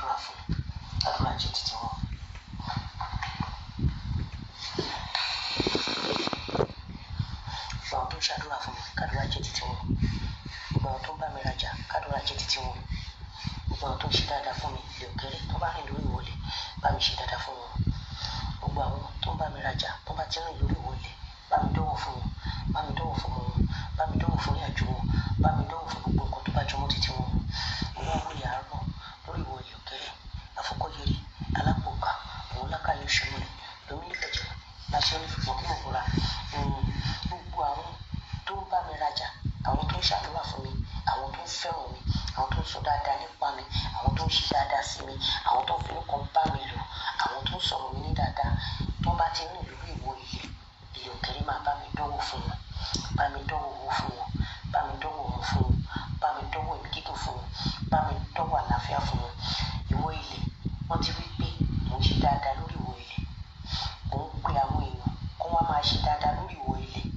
ṣàdúrà fún mi, àdúrà jẹ́ títí wọn. Gbogbo àwọn tó ń ṣàdúrà fún mi, kádúrà jẹ́ títí wọn. Gbogbo àwọn tó ń bá mi rajà, kádúrà jẹ́ títí wọn. Gbogbo àwọn tó ń ṣe dáadáa fún mi, ilé òkèrè tó bá rìn lórí ìwọlé, bá mi ṣe dáadáa fún wọn. Gbogbo àwọn tó ń bá mi rajà, tó bá ti rìn lórí ìwọlé, bá mi dọ́wọ̀ fún wọn, bá mi dọ́wọ̀ fún wọn, bá mi dọ́wọ̀ fún ìrìnàjò wọn, bá mi dọ́wọ̀ fún gbogbo nǹkan tó bá jọmọ́ títí wọn. Ìwọ awolẹ̀ àárọ̀ lórí ìwọlé òkèrè, afọkọ́yẹrí, alápòkà, òun lákàyè oṣùmọ̀lẹ̀, lómi nífẹ̀jẹ̀, láṣẹ onífìfọ́ kí mo bọ̀ra. Gbogbo àwọn tó ń bá mi rajà, àwọn tó ń ṣàdúrà fún mi, àwọn tó ń fẹ́ràn mi, àwọn tó ń sọ dáadáa nípa mi, àwọn tó ń ṣe dáadáa sí mi, àwọn tó ń fi nǹkan bá mi lò, àwọn tó ń sọ̀rọ̀ mi ní dáadáa, tó bá ti rìn lórí ìwọ ilẹ̀, ilẹ̀ òkèrè máa bá mi dánwò fún wọn, bá mi dánwò owó fún wọn, bá mi dánwò ọmọ fún wọn, bá mi dánwò ẹ̀mí gígùn fún wọn, bá mi dánwò àlàáfíà fún wọn. Ìwọ ilẹ̀, wọ́n ti wí pé mò ń ṣe dáadáa lórí ìwọ ilẹ̀, mò ń pe àwọn èèyàn kó wá máa ṣe dáadáa lórí ìwọ ilẹ̀.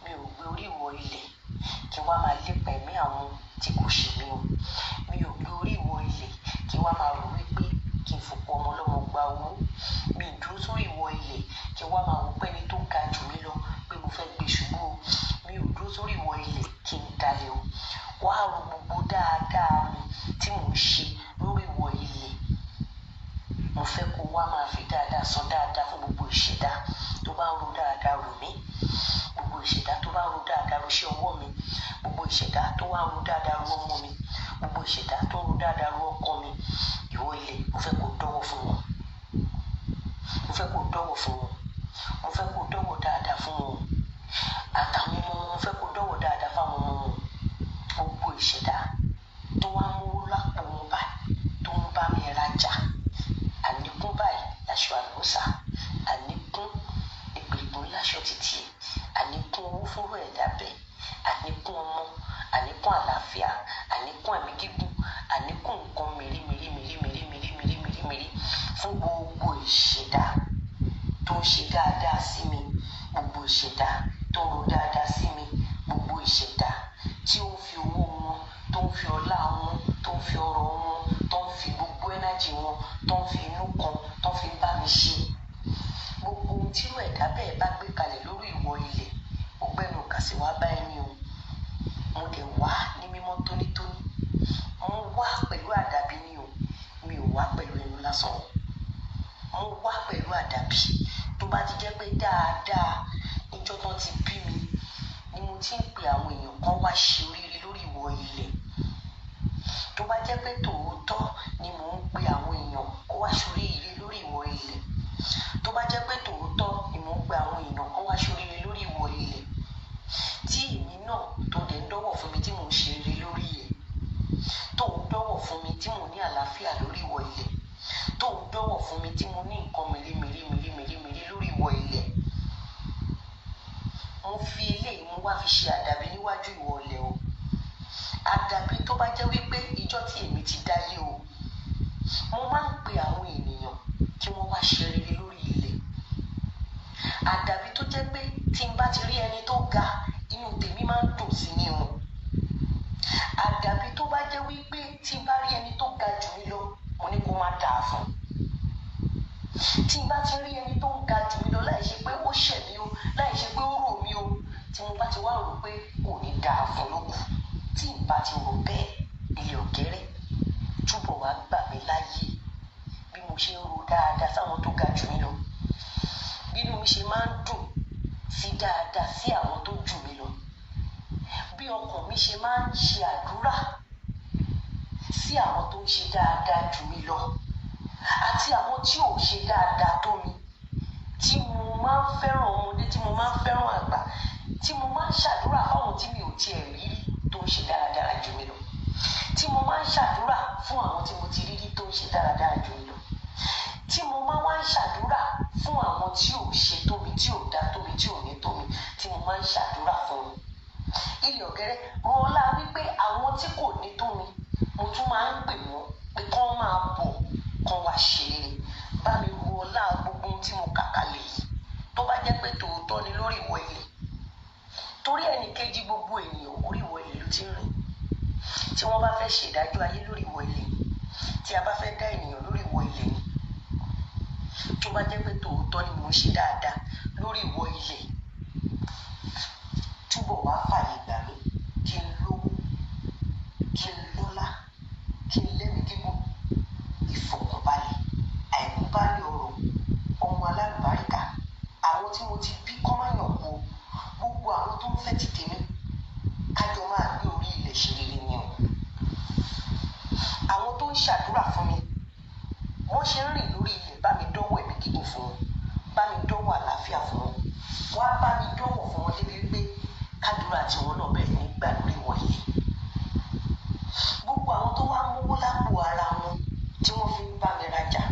Mi ò gbé orí ìwọ ilẹ̀ kí wá máa lépa ẹ̀mí àwọn tí kò ṣe mí o. Mi ò gbé orí ìwọ ilẹ̀ kí wá máa rò wípé kí n fòpò ọmọ ọlọ́mọ gba owó. Mi ò dúró sórí ìwọ ilẹ̀ kí wá máa wò pé ẹni tó ga jù mí lọ pé mo fẹ́ gbé ṣubú o. Mi ò dúró sórí ìwọ ilẹ̀ kí n dalẹ̀ o. Wá ro gbogbo dáadáa mi tí mò ń ṣe lórí ìwọ ilẹ̀. Mo fẹ́ kó wá máa fi dáadáa san dáadáa fún gbogbo ìṣẹ̀dá tó bá ń ro dáadáa rò mí. Gbogbo ìṣẹ̀dá tó bá ń ro dáadáa ro iṣẹ́ ọwọ́ mi. Gbogbo ìṣẹ̀dá tó wá ń ro dáadáa ro ọmọ mi. Gbogbo ìṣẹ̀dá tó ń ro dáadáa ro ọkọ mi. Ìwọ ilẹ̀, mo fẹ́ kó dọ́wọ́ fún wọn. Mo fẹ́ kó dọ́wọ́ fún wọn. Mo fẹ́ kó dọ́wọ́ dáadáa fún wọn. Àtàwọn ọmọ wọn, mo fẹ́ kó dọ́wọ́ dáadáa fáwọn ọmọ wọn. Gbogbo ìṣẹ̀dá tó wá mú owó lápò wọn báyìí, tó ń bá mi rajà. Àníkún báyìí láṣọ àlùbọ́sà, àníkún ìgbègbè láṣọ títì, àníkún owó fúnrú ẹ̀dá bẹ́ẹ̀, àníkún ọmọ, àníkún àlàáfíà, àníkún ẹ̀mí gígùn, àníkún nǹkan mèremère mèremère mèremère mèremère fún gbogbo ìṣẹ̀dá tó ń ṣe dáadáa sí mi, gbogbo ìṣẹ̀dá tó ń ro dáadáa sí mi, gbogbo ìṣẹ̀dá tí ó ń fi owó wọn, tó ń fi ọlá wọn, tó ń fi ọrọ̀ wọn, tó ń fi gbogbo ẹ́nájì wọn, tó ń fi inú kan, tó ń fi bá mi ṣe. Gbogbo ohun tí irú ẹ̀dá bẹ́ẹ̀ bá gbé kalẹ̀ lórí ìwọ ilẹ̀, ó gbẹ́nu kà sí wá bá ẹni o. Mo dẹ̀ wá ní mímọ́ tónítóní. Mo wá pẹ̀lú àdàbí ni o. Mi ò wá pẹ̀lú ẹnu lásán o. Mo wá pẹ̀lú àdàbí. Tó bá ti jẹ́ pé dáadáa níjọ́ tán ti bí mi ni mo ti ń pe àwọn èèyàn kan wá ṣe oríire lórí ìwọ ilẹ̀. Tó bá jẹ́ pé tòótọ́ ni mò ń pe àwọn èèyàn kó wá ṣe oríire lórí ìwọ ilẹ̀. Tó bá jẹ́ pé tòótọ́ ni mò ń pe àwọn èèyàn kó wá ṣe oríire lórí ìwọ ilẹ̀. Tí èmi náà tó dẹ̀ ń dọ́wọ̀ fún mi tí mò ń ṣe rere lórí ẹ̀. Tó ń dọ́wọ̀ fún mi tí mò ní àlàáfíà lórí ìwọ ilẹ̀. Tó ń dọ́wọ̀ fún mi tí mo ní nǹkan mèremère mèremère mèremère lórí ìwọ ilẹ̀. Mo fi eléyìí mo wá fi ṣe àdàbí níwájú ìwọ ilẹ̀ o. Àdàbí tó bá jẹ́ wípé ìjọ́ tí èmi ti dáyé o. Mo máa ń pe àwọn ènìyàn kí wọ́n wá ṣe rere lórí ilẹ̀. Àdàbí tó jẹ́ pé tí n bá ti rí ẹni tó ga, inú tèmi máa ń dùn sí ni o. Àdàbí tó bá jẹ́ wípé tí n bá rí ẹni tó ga jù mí lọ, mo ní kó má dàá fún. Tí n bá ti rí ẹni tó ń ga jù mí lọ láì ṣe pé ó ṣẹ̀ mí o, láì ṣe pé ó rò mí o, tí mo bá ti wá rò pé kò ní dàá fún lókù, tí n bá ti rò bẹ́ẹ̀, ilẹ̀ òkèrè túbọ̀ wá gbà mí láyè bí mo ṣe ń ro dáadáa sáwọn tó ga jù mí lọ. Bí inú mi ṣe máa ń dùn sí dáadáa sí àwọn tó jù mí lọ. Bí ọkàn mi ṣe máa ń ṣe àdúrà sí àwọn tó ń ṣe dáadáa jù mí lọ àti àwọn tí ò ṣe dáadáa tó mi, tí mo máa ń fẹ́ràn ọmọdé, tí mo máa ń fẹ́ràn àgbà, tí mo máa ń ṣàdúrà fáwọn tí mi ò tiẹ̀ rí rí tó ń ṣe dáradára jù mí lọ, tí mo máa ń ṣàdúrà fún àwọn tí mo ti rí rí tó ń ṣe dáradára jù mí lọ, tí mo máa wá ń ṣàdúrà fún àwọn tí ò ṣe tó mi, tí ò dá tó mi, tí ò ní tó mi, tí mo máa ń ṣàdúrà fún wọn. Ilẹ̀ ọ̀gẹ́rẹ́ rọlá wípé àwọn tí kò ní tó mi, mo tún máa ń pè wọ́n pé kán máa bọ̀, kán wá ṣe rere. Bá mi ro ọlá gbogbo ohun tí mo kà kalẹ̀ yìí. Tó bá jẹ́ pé tòótọ́ ni lórí ìwọ ilẹ̀. Torí ẹnì kejì gbogbo ènìyàn orí ìwọ ilẹ̀ ló ti ń rìn. Tí wọ́n bá fẹ́ ṣèdájọ́ ayé lórí ìwọ ilẹ̀, Tí a bá fẹ́ dá ènìyàn lórí ìwọ ilẹ̀ ni, tó bá jẹ́ pé tòótọ́ ni mò ń ṣe dáadáa lórí ìwọ ilẹ̀, túbọ̀ wá fàyè gbà mí kí n lówó, kí n lọ́lá, kí n lẹ́mìí gígùn, ìfọ̀kànbalẹ̀, àìkú baálé ọrọ̀, ọmọ alálùbáríkà, àwọn tí mo ti bí kọ́ má yàn kú o, gbogbo àwọn tó ń fẹ́ ti tèmi, kájọ máa gbé orí ilẹ̀ ṣe rere ni o. Àwọn tó ń ṣàdúrà fún mi, wọ́n ṣe ń rìn lórí ilẹ̀, bá mi dánwò ẹ̀mí gígùn fún wọn, bá mi dánwò àlàáfíà fún wọn, wọ́n á bá mi dánwò fún wọn débi wípé kádùrà tí wọn náà bẹ̀rẹ̀ ní gbà lórí ìwọ ilẹ̀. Gbogbo àwọn tó wá mówó lápò ara wọn tí wọ́n fi ń bá mi rajà,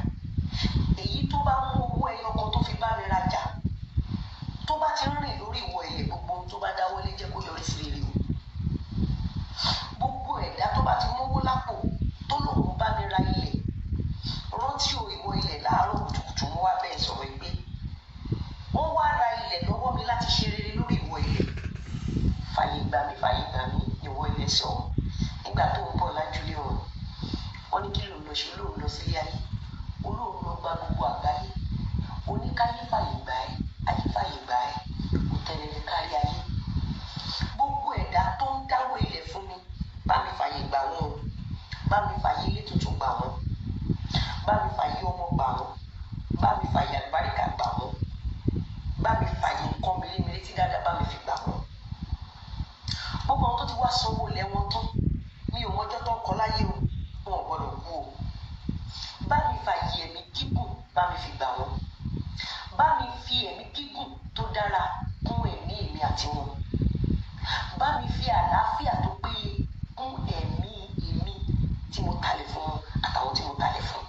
èyí tó bá mú owó ẹyọ kan tó fi bá mi rajà, tó bá ti ń rìn lórí ìwọ ilẹ̀, gbogbo ohun tó bá dáwọ́lé jẹ́ kó yọrí sí rere o. Gbogbo ẹ̀dá tó bá ti mówó lápò tó lòun bá mi ra ilẹ̀, rántí o ìwọ ilẹ̀, láàárọ̀ kùtùkùtù mo wá bẹ́ẹ̀ sọ̀rọ̀ pé wọ́n wá ra ilẹ̀ lọ́wọ́ mi láti ṣe rere lórí ìwọ ilẹ̀. Fàyè gbà mí, fàyè gbà mí, ìwọ ilẹ̀ sọ. Nígbà tó ń bọ̀ lájúlé ọ̀run, wọ́n ní kí lòun lọ ṣe, lóun lọ sílé ayé, olóun lọ gba gbogbo àgbáyé, oníkáyé fàyè gbà ẹ́, ayé fàyè gbà ẹ́, kò tẹ̀lé kárí ayé. Gbogbo ẹ̀dá tó ń dáwọ́ ilẹ̀ fún mi, bá mi fàyè gbà wọ́n o, bá mi fàyè ilé tuntun gbà wọ́n, bá mi fàyè ọmọ gbà wọ́n, bá mi fàyè àlùbáríkà gbà wọ́n, bá mi fàyè nǹkan mèremère tí dáadáa bá mi fi gbà wọ́n. Gbogbo àwọn tó ti wá sanwó ilẹ̀ wọn tán, mi ò mọjọ́ tó ń kọ láyé o, wọn ò gbọdọ̀ kú o. Bá mi fàyè ẹ̀mí gígùn, bá mi fi gbà wọ́n, bá mi fi ẹ̀mí gígùn tó dára kún ẹ̀mí èmi àti wọn, bá mi fi àlàáfíà tó péye kún ẹ̀mí èmi tí mo talẹ̀ fún wọn àtàwọn tí mo talẹ̀ fún,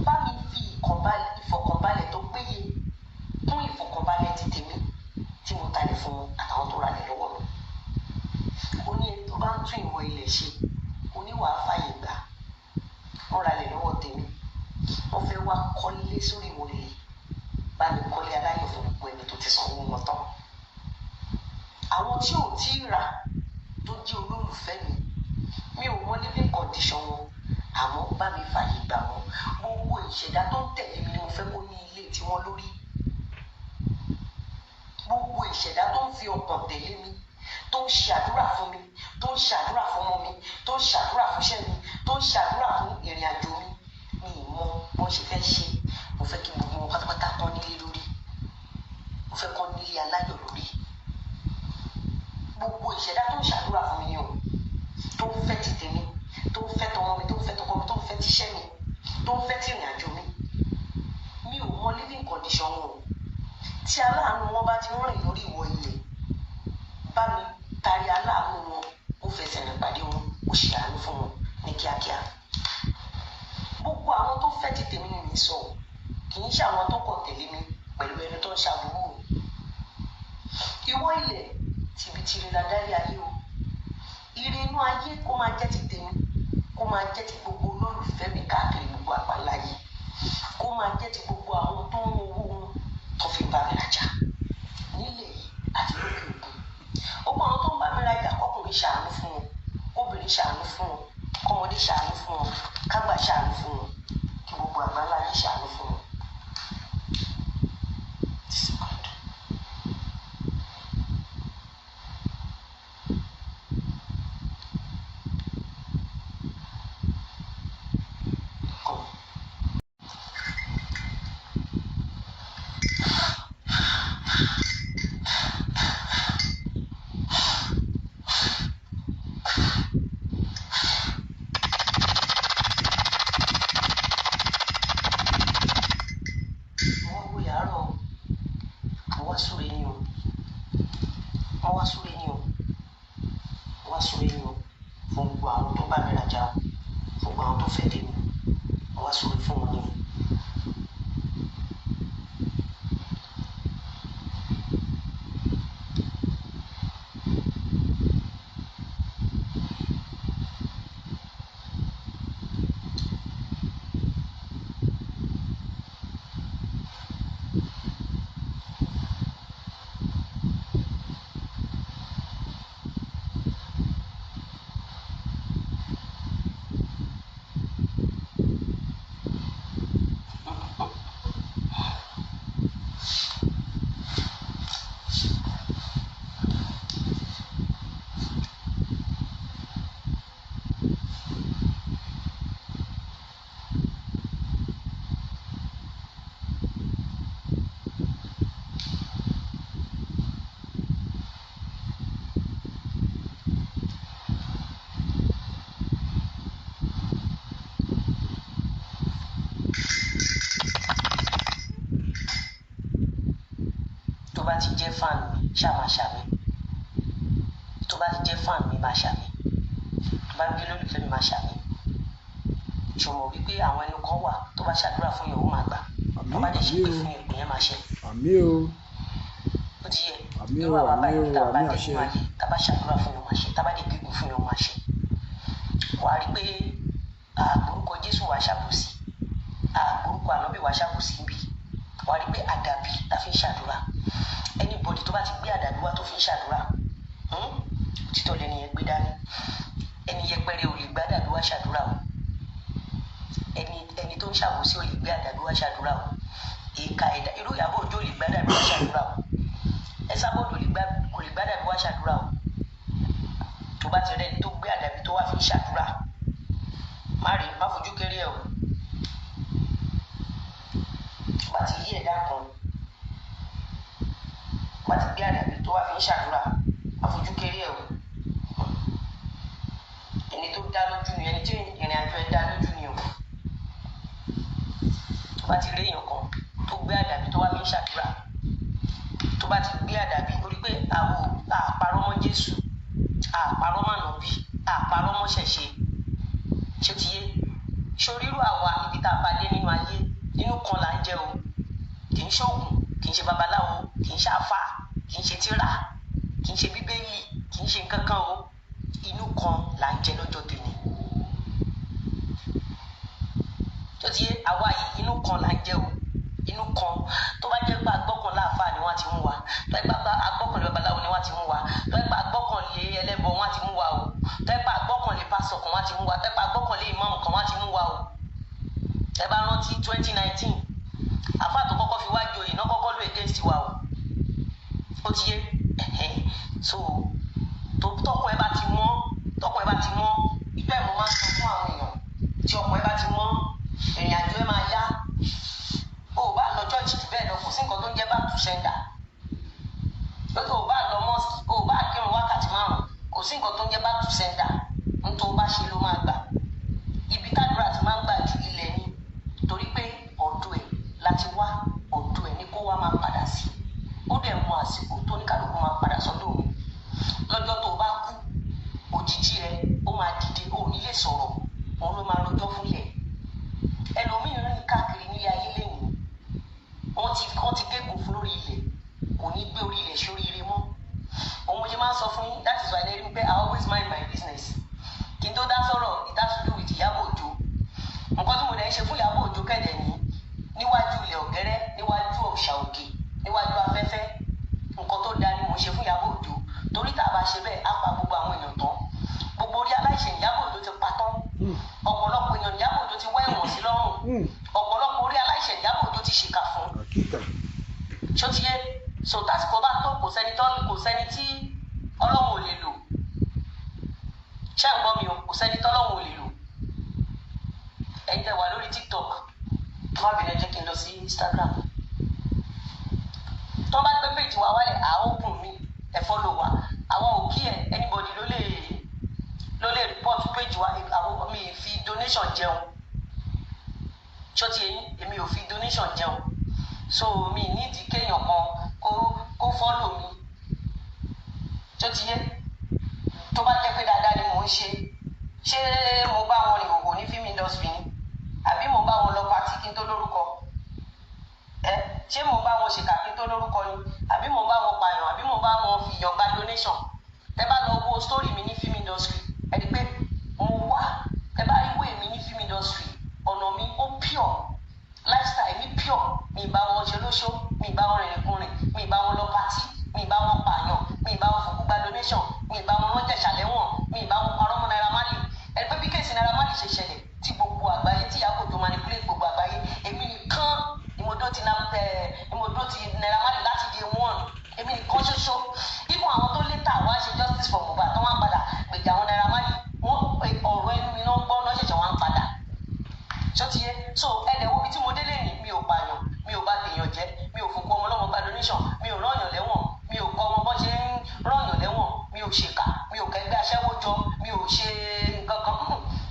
bá mi fi ìfọ̀kànbalẹ̀ tó péye kún ìfọ̀kànbalẹ̀ ti tèmi tí mo talẹ̀ fún wọn àtàwọn tó ralẹ̀ lọ́wọ́ mi. Ó ní ẹni tó bá ń tún ìwọ ilẹ̀ ṣe, oníwàá fàyè gbà. Wọ́n ralẹ̀ lọ́wọ́ tèmi, wọ́n fẹ́ wá kọ́lé sórí ìwọ ilẹ̀, bá mi kọ́lé aláyọ̀ fún gbogbo ẹni tó ti sanwó wọn tán. Àwọn tí ò tí ì rà tó jẹ́ olólùfẹ́ mi, mi ò mọ living condition wọn, àmọ́ bá mi fàyè gbà wọ́n. Gbogbo ìṣẹ̀dá tó ń tẹ̀lé mi ni mo fẹ́ kó ní ilé tiwọn lórí. Gbogbo ìṣẹ̀dá tó ń fi ọkàn tẹ̀lé mi, tó ń ṣàdúrà fún mi, tó ń ṣàdúrà fún ọmọ mi, tó ń ṣàdúrà fún iṣẹ́ mi, tó ń ṣàdúrà fún ìrìn àjò mi, mi ì mọ bó ṣe fẹ́ ṣe. Mo fẹ́ kí gbogbo wọn pátápátá tán nílé lórí, mo fẹ́ kán nílé aláyọ̀ lórí. Gbogbo ìṣẹ̀dá tó ń ṣàdúrà fún mi ni o, tó ń fẹ́ ti tèmi, tó ń fẹ́ tọmọ mi, tó ń fẹ́ tọkọ mi, tó ń fẹ́ tiṣẹ́ mi, tó ń fẹ́ ti ìrìn àjò mi, mi ò mọ living condition wọn o. Tí aláàánú wọn bá ti ń rìn lórí ìwọ ilẹ̀, bá mi tari aláàánú wọn, ó fẹsẹ̀ rìn pàdé wọn, ó ṣe àánú fún wọn ní kíákíá. Gbogbo àwọn tó fẹ́ ti tèmi ni mi sọ o, kì í ṣe àwọn tó kàn tẹ̀lé mi pẹ̀lú ẹni tó ń ṣàbúrò o. Ìwọ ilẹ̀, tìbìtìrì la dálé ayé o. Ire inú ayé kó máa jẹ́ ti tèmi, kó máa jẹ́ ti gbogbo olólùfẹ́ mi káàkiri gbogbo àgbáláyé, kó máa jẹ́ ti gbogbo àwọn tó ń owó wọn tó fi bá mi rajà nílẹ̀ yìí àti lókè òkun. Gbogbo àwọn tó ń bá mi rajà, kọkùnrin ṣàánú fún wọn, kóbìnrin ṣàánú fún wọn, kọ́mọdé ṣàánú fún wọn, kágbà ṣàánú fún wọn, kí gbogbo àgbáláyé ṣàánú fún wọn. Come. Mo wá wòye àárọ̀ o, mo wá súre ni o, mo wá súre ni o, mo wá súre ni o fún gbogbo àwọn tó bá mi rajà o, fún gbogbo àwọn tó fẹ́ tèmi, mo wá súre fún wọn ni o. ti jẹ́ fan mi, ṣáà máa ṣàmì. Tó bá ti jẹ́ fan mi, máa ṣàmì. Tó bá gbé lólùfẹ́ mi, máa ṣàmì. Ṣòmọ̀ wípé àwọn ẹnu kan wà tó bá ṣàdúrà fún yẹn, ó máa gbà. Tó Àmín. bá dẹ̀ Àmín ṣépè o. fún yẹn, ìyẹn máa ṣẹ. Àmín o. Ó ti yẹ. Àmín Irú o. àwa Àmín báyìí o. tá a bá Àmín dé àṣẹ. nínú ayé, tá a bá ṣàdúrà fún yẹn, ó máa ṣẹ. Tá a bá dẹ̀ gégùn fún yẹn, ó máa ṣẹ. Wàá rí pé àgbórúkọ Jésù wàá ṣàbòsí, àgbórúkọ ànábì wàá ṣàbòsí ń bì. Wàá rí pé àdàbí la fi ń ṣàdúrà. Anybody tó bá ti gbé àdàbí wá tó fi ń ṣàdúrà, òtítọ́ lẹni yẹn gbé dání. Ẹni yẹpẹrẹ ò lè gbé àdàbí wá ṣàdúrà o. Ẹni tó ń ṣàbòsí ò lè gbé àdàbí wá ṣàdúrà o. Ìka ẹ̀dá irú Ìyábọ̀ Òjó ò lè gbé àdàbí wá ṣàdúrà o. Ẹsábọ̀dù kò lè gbé àdàbí wá ṣàdúrà o. Tó bá ti rẹ́ni tó gbé àdàbí tó wá fi ń ṣàdúrà, má rí, má fojú kéré ẹ o. Tó bá ti yí ẹ̀dá kan, tó bá ti gbé àdàbí tó wá fi ń ṣàdúrà, má fojú kéré ẹ o. Ẹni tó dá lójú ni, ẹni tí ìrìn àjò ẹ dá lójú ni o. Tó bá ti rí èèyàn kan tó gbé àdàbí tó wá fi ń ṣàdúrà, tó bá ti gbé àdàbí, ó rí pé àwọn àparọ́ mọ́ Jésù, àparọ́ mọ́ ànábì, àparọ́ mọ́ ṣẹ̀ṣe. Ṣé ti yé? Ṣorírú àwa ibi tá a bá dé nínú ayé, inú kan là ń jẹ o. Kì í ṣoògùn, kì í ṣe babaláwo, kì í ṣe àfà, kì í ṣe tírà, kì í ṣe Bíbélì, kì í ṣe nǹkan kan o. Inú kan là ń jẹ lọ́jọ́ tèmi. Tó ti yé àwa yìí, inú kan là ń jẹ o. Inú kan tó bá jẹ́ pé agbọ́kànlá àfà ni wọ́n ti mú wa, tó bá jẹ́ pé agbọ́kànlé babaláwo ni wọ́n ti mú wa, tó bá jẹ́ pé agbọ́kànlé ẹlẹ́bọ wọ́n ti mú wa o, tó bá jẹ́ pé agbọ́kànlé pásọ̀ kan wọ́n ti mú wa, tó bá jẹ́ pé agbọ́kànlé ìmáàmù kan wọ́n ti mú wa o. Ẹ bá rántí 2019, àfà tó kọ́kọ́ fi wá joyè náà kọ́kọ́ lò against wa o. Ó ti yé. So tọkùn ẹ bá ti mọ́, tọkùn ẹ bá ti mọ́, ìgbà ẹ̀ mo máa ń sọ fún àwọn èèyàn, tí ọkùn ẹ bá ti mọ́, ìrìn àjò ẹ máa yá. O ò bá lọ church jù bẹ́ẹ̀ lọ, kò sí nǹkan tó ń jẹ́ back to sender. O ò bá lọ mosque, o ò bá kírun wákàtí 5, kò sí nǹkan tó ń jẹ́ back to sender. N tó bá ṣe ló máa gbà. Ibi tádùrà ti máa ń gbà ju ilẹ̀ ni, torí pé ọ̀dọ̀ ẹ̀ láti wá, ọ̀dọ̀ ẹ̀ ni kó wá máa padà sí. Ó dẹ̀ mọ àsìkò tó ní kálukú máa padà sọ́dọ̀ òun. Lọ́jọ́ tó o bá kú, òjijì rẹ ó máa dìde, ó ní lè sọ̀rọ̀, òun ló máa rojọ́ fúnlẹ̀. Ẹlòmíín rìn káàkiri nílé ayé lẹ́yìn, wọ́n ti gégùn fún lórí ilẹ̀, kò ní gbé orí ilẹ̀ sóríire mọ́. Òun ṣe máa ń sọ fún yín. That is why ẹ rí pé I always mind my business. Kí n tó dá sọ̀rọ̀, it has to do with Ìyábọ̀ Òjó. Nǹkan tí mo dẹ̀ ń ṣe fún Ìyábọ̀ Òjó kẹ̀dẹ̀ ní níwájú ilẹ̀ ọ̀gẹ́rẹ́, níwájú òòṣà òkè, níwájú afẹ́fẹ́, nǹkan tó dáa ni mò ń ṣe fún Ìyábọ̀ Òjó, torí tá a bá ṣe bẹ́ẹ̀, á pa gbogbo àwọn èèyàn tán. Gbogbo orí aláìṣẹ̀ Ìyábọ̀ Òjó ti pa tán. Ọ̀pọ̀lọpọ̀ èèyàn Ìyábọ̀ Òjó ti wá ẹ̀wọ̀n sí lọ́rùn. Ọ̀pọ̀lọpọ̀ orí aláìṣẹ̀ Ìyábọ̀ Òjó ti ṣèkà fún. Àkíkà. Ṣó ti yé? So tásìkò bá tó, kò sẹ́ni tí Ọlọ́run ò lè lò. Ṣé ń gbọ́ mi o? Kò sẹ́ni tọ́lọ́run ò lè lò. Ẹ̀yin tẹ́ wà lórí TikTok, má bínú, ẹ jẹ́ kí n lọ sí Instagram. Tó bá gbé page wa wálẹ̀, à open mi, ẹ follow wa. Àwọn ò kí ẹ, anybody ló lè report page wa. Àwọn mi fi donation jẹun. Ṣó ti yé yín? Èmi ò fi donation jẹun, so mi nídìí kéèyàn kan kó follow mi. Ṣó ti yé? Tó bá jẹ́ pé dáadáa ni mò ń ṣe, ṣé mo bá wọn rìn òwò ní film industry ni, àbí mo bá wọn lọ party kí n tó lórúkọ ẹ? Ṣé mo bá wọn ṣèkà kí n tó lórúkọ ni, àbí mo bá wọn pààyàn, àbí mo bá wọn fi yàn gba donation? Tẹ bá lọ wo story mi ní film industry, ẹ rí pé mo wà. Tẹ bá rí way mi ní film industry, ọ̀nà mi ó pure, lifestyle mi pure. Mi bá wọn ṣe lóṣó, mi bá wọn rìnrìn kùnrin, mi bá wọn lọ party, mi bá wọn pààyàn, mi bá wọn fòkú gba donation, mi bá wọn ránjẹ ṣàlẹ́wọ̀n, mi bá wọn parọ́ mọ́ Naira Marley. Ẹ pé bí case Naira Marley ṣe ṣẹlẹ̀ tí gbogbo àgbáyé, tí Ìyábọ̀ Òjó manipulate gbogbo àgbáyé, èmi nìkan ni mo dó ti na ẹ ni mo dó ti Naira Marley láti day one, èmi nìkan ṣoṣo. Even àwọn tó later wá ṣe justice for Mohbad, tó wá ń padà gbèjà àwọn Naira Marley, wọ́n ọ̀rọ̀ ẹnu mi náà ń gbọ́ náà ṣẹ̀ṣẹ̀ wá ń padà. Ṣó ti yé? So ẹnì wo ibi tí mo délé ní, mi ò pààyàn, mi ò bá tèèyàn jẹ́, mi ò fòkú ọmọ ọlọ́mọ gba donation, mi ò rányàn lẹ́wọ̀n, mi ò kọ́ ọmọ bọ́ ṣe ń rányàn lẹ́wọ̀n, mi ò ṣèkà, mi ò kẹ́gbẹ́ aṣẹ́wó jọ, mi ò ṣe nǹkan kan.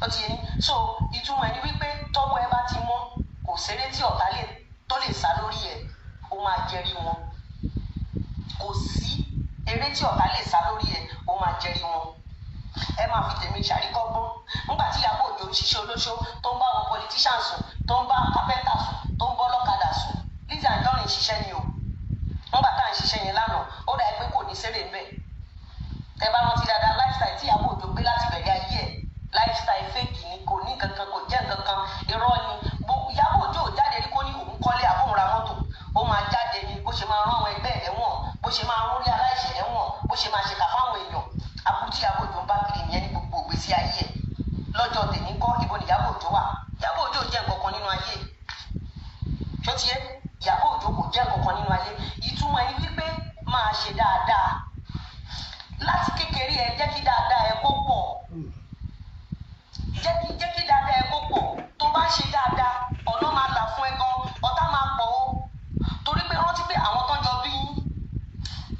Ó ti yé yín? So ìtumọ̀ ẹni wípé tọ́wọ́ ẹ bá ti mọ́, kò séré tí ọ̀tá lè tó lè sá lórí ẹ̀, ó máa jẹ́rí wọn. Eré tí ọ̀tá lè sá lórí ẹ, ó máa jẹ́rí wọn. Ẹ máa fi tèmi ṣàríkọ́gbọ́n. Nígbà tí Ìyábọ̀ Òjó ń ṣiṣẹ́ olóṣó, tó ń bá àwọn politician sùn, tó ń bá kápẹ́ntà sùn, tó ń bọ́ lọ́kadà sùn, Lizzy Anjorin ṣiṣẹ́ ni o. Nígbà tá à ń ṣiṣẹ́ yẹn lánàá, ó dà pé kò ní sérè ń bẹ̀. Tẹ bá rántí dáadáa, lifestyle tí Ìyábọ̀ Òjó gbé láti bẹ̀rẹ̀ ayé ẹ̀, lifestyle fake ni, kò ní kankan, kò jẹ́ kankan, irọ́ ni. Ìyábọ̀ Òjó ò jáde rí kó ní òun kọ́lé àbóhùn ra mọ́tò. Ó máa jáde ni bó ṣe máa rán àwọn ẹgbẹ́ ẹ̀wọ̀n, bó ṣe máa rún rí aláìṣẹ̀ ẹ̀wọ̀n, bó ṣe máa ṣèkà fáwọn èèyàn. Aburú tí Ìyábọ̀ Òjó ń bá kiri nìyẹn ní gbogbo ìgbésí ayé ẹ̀. Lọ́jọ́ tèmi kọ́, ibo ni Ìyábọ̀ Òjó wà? Ìyábọ̀ Òjó jẹ́ nǹkan kan nínú ayé. Ṣó ti yé? Ìyábọ̀ Òjó kò jẹ́ nǹkan kan nínú ayé. Ìtumọ̀ ẹni wípé máa ṣe dáadáa láti kékeré ẹ, jẹ́ kí dáadáa ẹ kó pọ̀, jẹ́ kí dáadáa ẹ kó pọ̀. Tó bá ṣe dáadáa, ọ̀nà máa là fún ẹ gan, ọ̀tá máa pọ̀ o. Torí pé rántí pé àwọn tó ń jọ bí yín,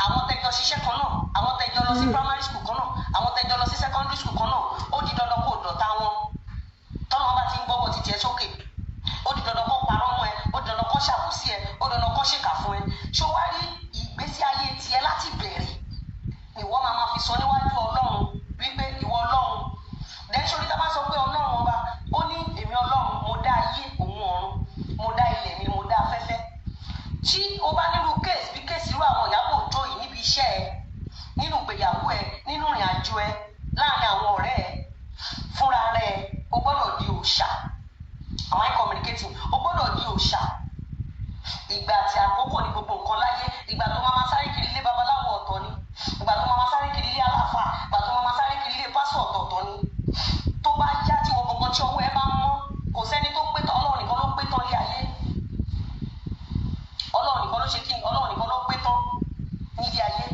àwọn tẹjọ ṣiṣẹ́ kan náà, àwọn tẹjọ lọ sí primary school kan náà, àwọn tẹjọ lọ sí secondary school kan náà, ó di dandan kó dọ̀tá wọn. Tọ́nà bá ti ń gbọ́wọ́ títí ẹ sókè, ó di dandan kó parọ́ mọ́ ẹ, ó di dandan kó ṣàbòsí ẹ, ó di dandan kó ṣèkà fún ẹ. Ṣó wá rí ìgbésí ayé tiẹ̀ láti bẹ̀rẹ̀, ìwọ máa ma fi sọ níwájú Ọlọ́run wípé ìwọ Ọlọ́run dẹ́sọ̀rí. Tá a bá sọ pé Ọlọ́run ọba, ó ní èmi Ọlọ́run, mo dá ayé òun ọ̀run, mo dá ilẹ̀ mi, mo dá afẹ́fẹ́. Tí o bá nírú case bí case irú àwọn Ìyábọ̀ Òjó yìí níbi iṣẹ́ ẹ, nínú ìgbéyàwó ẹ, nínú ìrìn àjò ẹ, láàrin àwọn ọ̀rẹ́ ẹ, fúnra rẹ, o gbọ́dọ̀ di òòṣà. Am I communicating? O gbọ́dọ̀ di òòṣà. Ìgbà àti àkókò ní gbogbo nǹkan láyé. Ìgbà tó máa ma sáré kiri ilé babaláwo ọ̀tọ̀ ni, ìgbà tó máa ma sáré kiri ilé aláfà, ìgbà tó máa ma sáré kiri ilé pásọ̀ ọ̀tọ̀ọ̀tọ̀ ni. Tó bá yá, tí wọ́n gbọ̀ngàn tí ọwọ́ ẹ bá mọ́, kò sẹ́ni tó pé tán. Ọlọ́run nìkan ló pé tán lé ayé. Ọlọ́run nìkan ló ṣe kí ni? Ọlọ́run nìkan ló pé tán nílé ayé.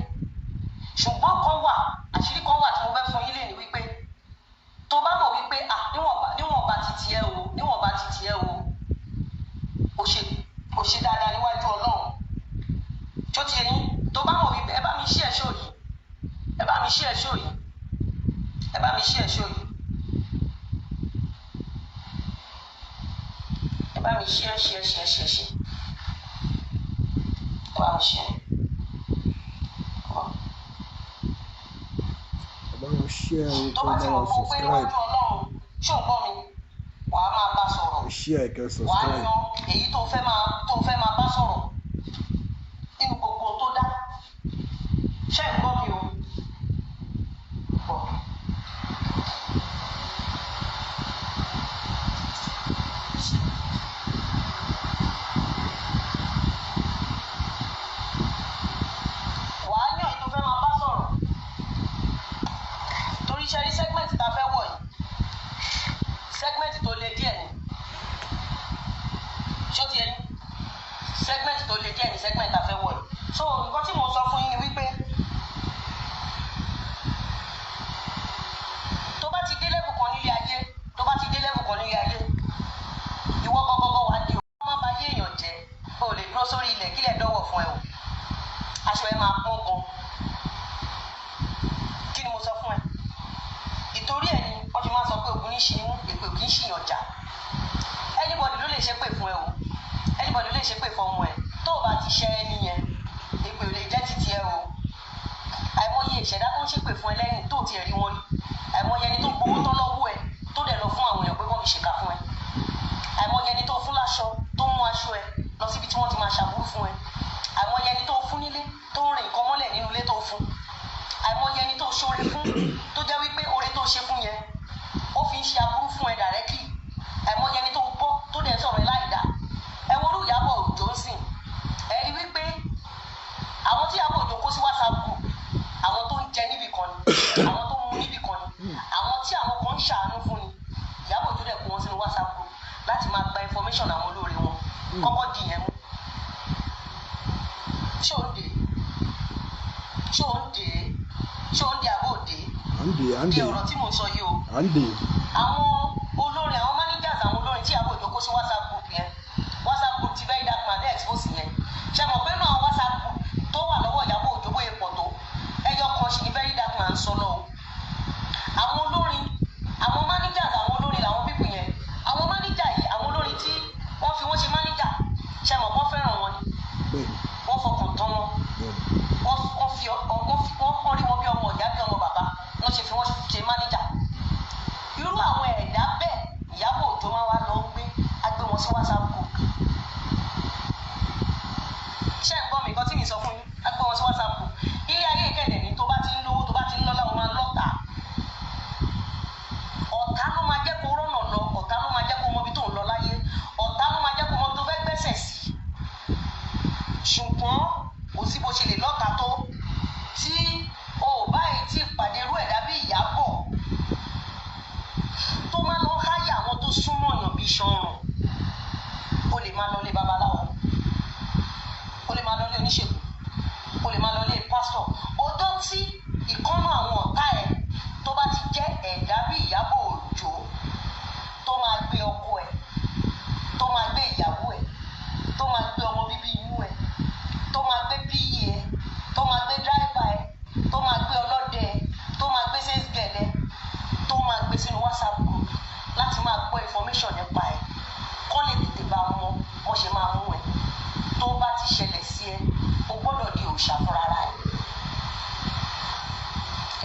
Ṣùgbọ́n kan wà, àṣírí kan wà tí mo fẹ́ fún yín lè ní wípé tó bá mọ̀ wípé à níwọ̀nba ti tiẹ̀ o, níwọ̀nba ti tiẹ̀ o, ó ṣe dáadáa níwájú Ọlọ́run tó ti yẹn. Tó bá mọ̀ wípé, ẹ bá mi share show yìí, ẹ bá mi share show yìí, ẹ bá mi share show yìí, ẹ bá mi share, share, share, share, share, ẹ bá mi share. Ẹ bá wọn share o. Tó Kẹ bá bá ti wọn mọ̀ kó pé subscribe. níwájú Ọlọ́run, ṣé ò ń gbọ́ mi? Wàá máa bá sọ̀rọ̀. Ẹ share, kẹ Wàá subscribe. yan èyí tó fẹ́ máa bá sọ̀rọ̀ nínú gbogbo tó dá. Ṣé ń gbọ́ mi o? Bọ̀. Wàá yan èyí tó fẹ́ máa bá sọ̀rọ̀, torí iṣẹ́ rí segment tá a fẹ́ wọ̀ yìí, segment tó le díẹ̀ ni. Ṣó ti yẹ ní segment tó le díẹ̀ ní segment tá a fẹ́ wọ̀ yìí. So nǹkan tí mo sọ fún yín ni wípé tó bá ti dé level kan nílé ayé, tó bá ti dé level kan nílé ayé, ìwọ gọgọgọ wà di o má ba yé èèyàn jẹ. O lè dúró sórí ilẹ̀ kílẹ̀ dọ́wọ̀ fún ẹ o, aṣọ ẹ máa pọ́n gan. Kí ni mo sọ fún ẹ? Ìtorí ẹ ni wọ́n fi máa ń sọ pé ogun ní ṣe imú, èpè kì í ṣìyàn jà. Anybody ló lè ṣe pè fún ẹ o, anybody ló lè ṣe pè fún ọmọ ẹ. Tó o bá ti ṣe ẹni yẹn, èpè ò lè jẹ́ títí ẹ o. Àìmọye ìṣẹ̀dá tó ń ṣépè fún ẹ lẹ́yìn tó tiẹ̀ rí wọn rí. Àìmọye ẹni tó gbowó tán lọ́wọ́ ẹ, tó dẹ̀ lọ fún àwọn èèyàn pé wọ́n fi ṣèkà fún ẹ. Àìmọye ẹni tó fún láṣọ, tó mú aṣọ ẹ lọ síbi tí wọ́n ti máa ṣàbúrú fún ẹ. Àìmọye ẹni tó fún nílé, tó ń rìn nǹkan mọ́lẹ̀ nínú ilé tó fún. Àìmọye ẹni tó ṣoore fún, tó jẹ́ wípé oore tó ṣe fún yẹn, ó fi ń ṣe aburú fún ẹ directly. Àìmọye ẹni tó bọ́, tó dẹ̀ ń sọ̀rọ̀ ẹ láì dá. Ẹ wo orú Ìyábọ̀ Òjó ń sìn. Ẹ rí wípé àwọn tí Ìyábọ̀ Òjó kó sí WhatsApp group, àwọn tó ń jẹ níbì kan ni, àwọn tó ń mu níbì kan ni, àwọn tí àwọn kan ń ṣàánú fún ni. Ìyábọ̀ Òjó dẹ̀ kó wọn sínú WhatsApp group láti máa gba information àwọn olóore wọn. Kọ́kọ́ di yẹn mú. Ṣé ò ń dè? Ṣé ò ń dè? Ṣé ò ń dè àbó òde? À ń dè, à ń Di dè. ọ̀rọ̀ tí mò ń sọ yìí o. À ń dè. Àwọn olórin, àwọn managers àwọn olórin tí Ìyábọ̀ Òjó kó sí WhatsApp group yẹn, WhatsApp group ti Very Dark Man expose yẹn, ṣe mọ̀ pé náà WhatsApp group tó wà lọ́wọ́ Ìyábọ̀ Òjó bóyá pọ̀ tó, ẹyọ kan sì ní Very Dark Man sọ lọ o. Àwọn olórin, àwọn managers àwọn olórin làwọn people yẹn. Àwọn manager yìí, àwọn olórin tí wọ́n fi wọ́n ṣe manager, ṣe mọ̀ wọ́n fẹ́ràn wọn ni? Bẹ́ẹ̀ni. Wọ́n fọkàn tán wọn. Bẹ́ẹ̀ni. Wọ́n fi wọ́n fi wọn sí WhatsApp group. Ṣé ń gbọ́ mi? Nǹkan tí mi sọ fún yín, á gbé wọn sí WhatsApp group. Ilé ayé ìkẹ̀dẹ̀ ní, tó bá ti ń lówó, tó bá ti ń lọ́lá, o máa lọ́ta. Ọ̀tá ló máa jẹ́ kó rọ́nà lọ, ọ̀tá ló máa jẹ́ kó mọ ibi tó ń lọ láyé, ọ̀tá ló máa jẹ́ kó mọ ibi tó fẹ́ gbẹ́sẹ̀ sí. Ṣùgbọ́n kò sí bó ṣe lè lọ́ta tó, tí o ò báyìí tí pàdé irú ẹ̀dá bí Ìyábọ̀ tó máa lọ háyà àwọn tó súnmọ́ èèyàn bíi ṣọrùn, o lè máa lọ lé babaláwo, o lè máa lọ lé oníṣègùn, o lè máa lọ lé pásítọ̀. Ọjọ́ tí ìkọ́nà àwọn ọ̀tá ẹ̀ tó bá ti jẹ́ ẹ̀dá bí Ìyábọ̀ Òjó, tó máa gbé ọkọ ẹ̀, tó máa gbé ìyàwó ẹ̀, tó máa gbé ọmọ bíbí inú ẹ̀, tó máa gbé PA ẹ̀, tó máa gbé driver ẹ̀, tó máa gbé ọlọ́dẹ ẹ̀, tó máa gbé sales girl ẹ̀, tó máa gbé sínú WhatsApp group láti máa gbọ́ information nípa ẹ̀, kọ́ lè tètè bá mọ wọ́n ṣe máa mú ẹ. Tó bá ti ṣẹlẹ̀ sí ẹ, o gbọ́dọ̀ di òòṣà fúnra ẹ.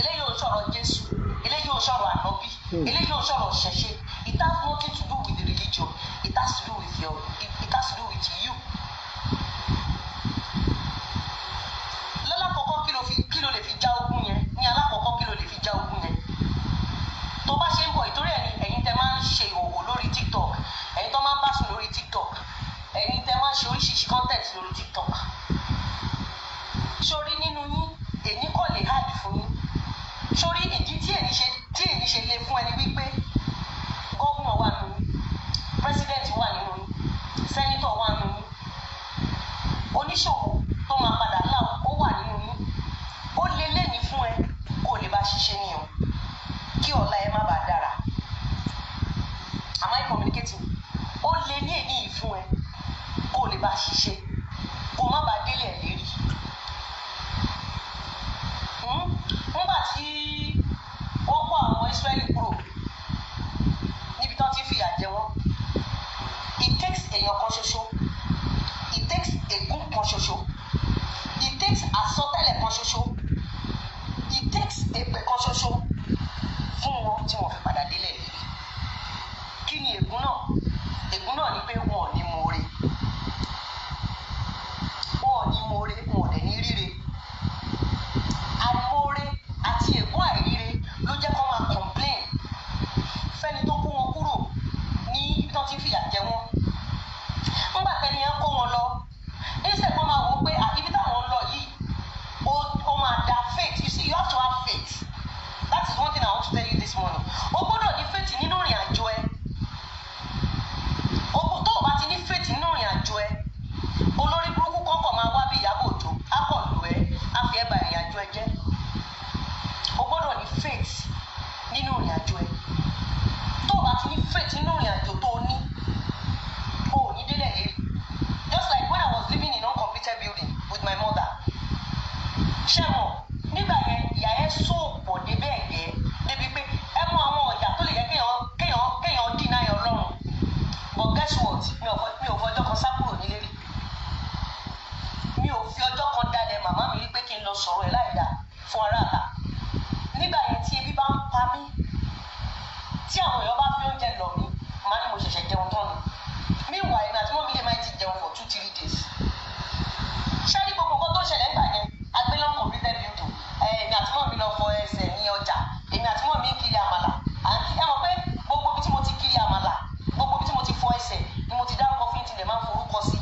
Eléyìí ò ń sọ̀rọ̀ Jésù, eléyìí ò ń sọ̀rọ̀ ànábì, eléyìí ò ń sọ̀rọ̀ ṣẹ̀ṣẹ̀. It has nothing to do with the religion. It has to do with you. Lọ́lákọ̀ọ́kọ́, kí ló lè fi já ogun yẹn? Ní alákọ̀ọ́kọ́, kí ló lè fi já ogun yẹn? Tó bá ṣe ń bọ̀, ìtorí ẹni, ẹ̀yin tẹ máa ń ṣe ìhòòhò lórí TikTok, ẹ̀yin tó máa ń bá sùn lórí TikTok, ẹ̀yin tẹ máa ń ṣe oríṣiríṣi content lórí TikTok, sórí nínú yín, èyí kò lè hard fún yín. Sórí ìdí tí èyí ṣe le fún ẹni wípé gómìnà wà nínú yín, president wà nínú yín, senator wà nínú yín, oníṣòwò tó máa padà là ó wà nínú yín. Ó lé lẹ́ni fún ẹ kó o lè bá ṣiṣẹ́ ní o, kí ọ̀la ẹ má bàa dára. Am I communicating? Ó lé ní èyí yìí fún ẹ kó o lè bá ṣiṣẹ́, kó o má bàa délé ẹ̀ lérí. Nígbà tí wọ́n kó àwọn Ísírẹ́lì kúrò níbi tí wọ́n ti fìyà jẹ wọ́n, it takes èèyàn kan ṣoṣo, it takes ègún kan ṣoṣo, it takes àsọtẹ́lẹ̀ kan ṣoṣo, it takes èpè kan ṣoṣo fún wọn tí wọ́n fi padà délẹ̀ lérí. Kí ni ègún náà? Ègún náà ni pé wọn ò ní moore, wọn ò ní moore, wọn ò dẹ̀ ní ríre. Àìmoore àti ègún àìríre ló jẹ́ kó máa complain fẹ́ni tó kó wọn kúrò ní ibi tó ti ń fìyà jẹ wọ́n. Ńgbà tẹ́ni yẹn kó wọn lọ, instead kó máa wò ó pé, "Ah, ibi táwọn ń lọ yìí, ó máa da." Faith, you see, you have to have faith. That is one thing I want to tell you this morning. O gbọ́dọ̀ ní faith nínú ìrìn àjò ẹ. Tó o bá ti ní faith nínú ìrìn àjò ẹ, olórí burúkú kọ́kọ́ máa wá bí Ìyábọ̀ Òjó, á kọ̀ lù ẹ́, á fi ẹ́ ba ìrìn àjò ẹ jẹ́. O gbọ́dọ̀ ní faith nínú ìrìn àjò ẹ. Tó o bá ti ní faith nínú ìrìn àjò tó o ní, o ò ní délẹ̀ lérí. Just like when I was living in uncompleted building with my mother, ṣé mọ̀, nígbà yẹn, ìyà yẹn sọ pọ̀ débẹ̀ gẹ́ débi pé ẹ mọ àwọn ọ̀yà tó lè jẹ́ kéèyàn deny Ọlọ́run. But guess what? Mi ò fọjọ́ kan sá kúrò nílé rí. Mi ò fi ọjọ́ kan dalẹ̀ màmá mi rí pé kí n lọ sọ̀rọ̀ ẹ̀ láì dáa fún aráàlá. Nígbà yẹn, tí ebi bá ń pa mí, tí àwọn èèyàn bá fi oúnjẹ lọ̀ mí, màá ní mo ṣẹ̀ṣẹ̀ jẹun tán ni. Meanwhile, èmi àti mummy lè má ti jẹun for 2-3 days. Ṣé ní gbogbo nǹkan tó ṣẹlẹ̀ nígbà yẹn, agbélé uncompleted building, èmi àti mummy lọ fọ ẹsẹ̀ ní ọjà, èmi àti mummy ń kiri àmàlà. À ń kiri, ẹ mọ̀ pé gbogbo ibi tí mo ti kiri àmàlà, gbogbo ibi tí mo ti fọ ẹsẹ̀ ni mo ti dárúkọ fún yín, tilẹ̀ máa ń forúkọ sí.